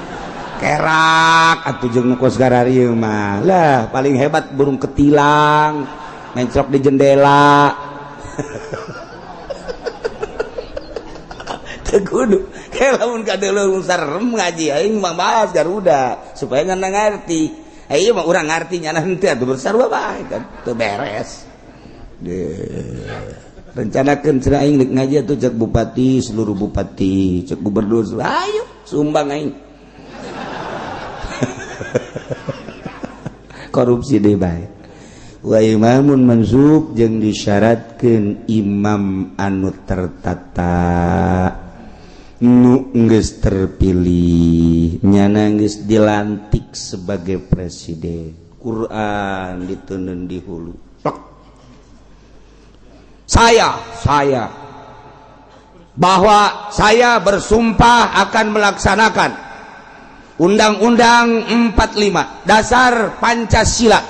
kerak atuh jeung nu kos gararieu mah. Lah, paling hebat burung ketilang mencrok di jendela. Teu kudu. Kayak lamun kadeuleu sarem ngaji aing mah bahas Garuda supaya ngana ngarti. Ayo mah urang ngarti, nyana henteu atuh, bersarua bae kan teu beres. Deh. Rencanakeun cenah aing rek ngaji atuh, cek bupati, seluruh bupati, cek gubernur, ayo sumbang aing. Korupsi deh bae. Wa imamun mansub, jeung disyaratkeun imam anu tertata, nu geus terpilih, nyana geus dilantik sebagai presiden. Quran diteundeun di hulu. Plek. Saya bahwa saya bersumpah akan melaksanakan Undang-Undang 45 Dasar Pancasila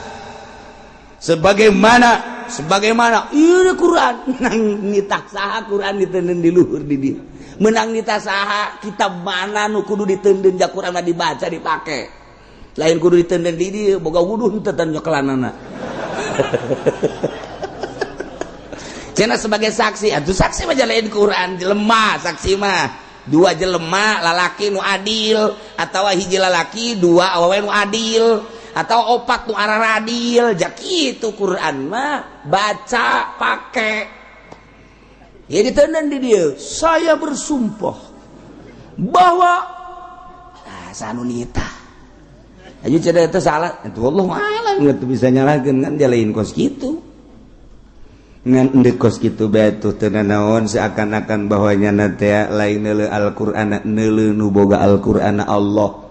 sebagaimana sebagaimana ini. Quran menang nitah saha? Quran diteundeun di luhur di dieu. Menang nitah saha? Kitab mana nu kudu diteundeun? Ja Quran mah dibaca, dipake, lain kudu diteundeun di dieu. Boga wuduh henteu tan nyokelanana? Cenah sebagai saksi atuh, saksi mah lain Quran, jelema saksi mah dua jelema lalaki nu adil, atau hiji lalaki dua awewe nu adil, atau opat nu araradil. Jak itu Quran mah baca, pake. Ya diteundeun di dieu, saya bersumpah bahwa, ah, sanunita aja cenah itu salah itu, Allah alam, nggak bisa nyalahkeun kan dia lain kos kitu. Ngan endek kos kitu bae tuh teu nanaon, seakan-akan bahwa nyana teh lain neuleu Al-Qur'an, neuleu nu boga Al-Qur'an, Allah.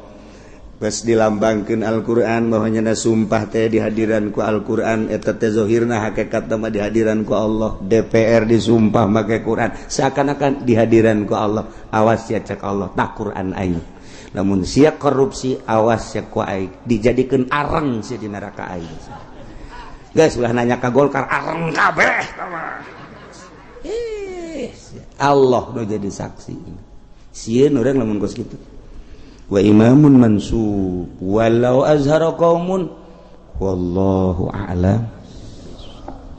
Bas dilambangkeun Al-Qur'an bahwa nyana sumpah teh dihadiran ku Al-Qur'an, eta teh zahirna, hakikat mah dihadiran ku Allah. DPR disumpah make Quran seakan-akan dihadiran ku Allah. Awas ya, cek Allah, tak Quran aing, lamun sia korupsi, awas ya, ku aing dijadikeun areng sia di neraka aing. Guys, ulah nanya ka Golkar, areng kabeh. Eh, Allah nu jadi saksi, sieun urang lamun kos kitu. Wa imamun mansub walau azhara qaumun, wallahu a'lam.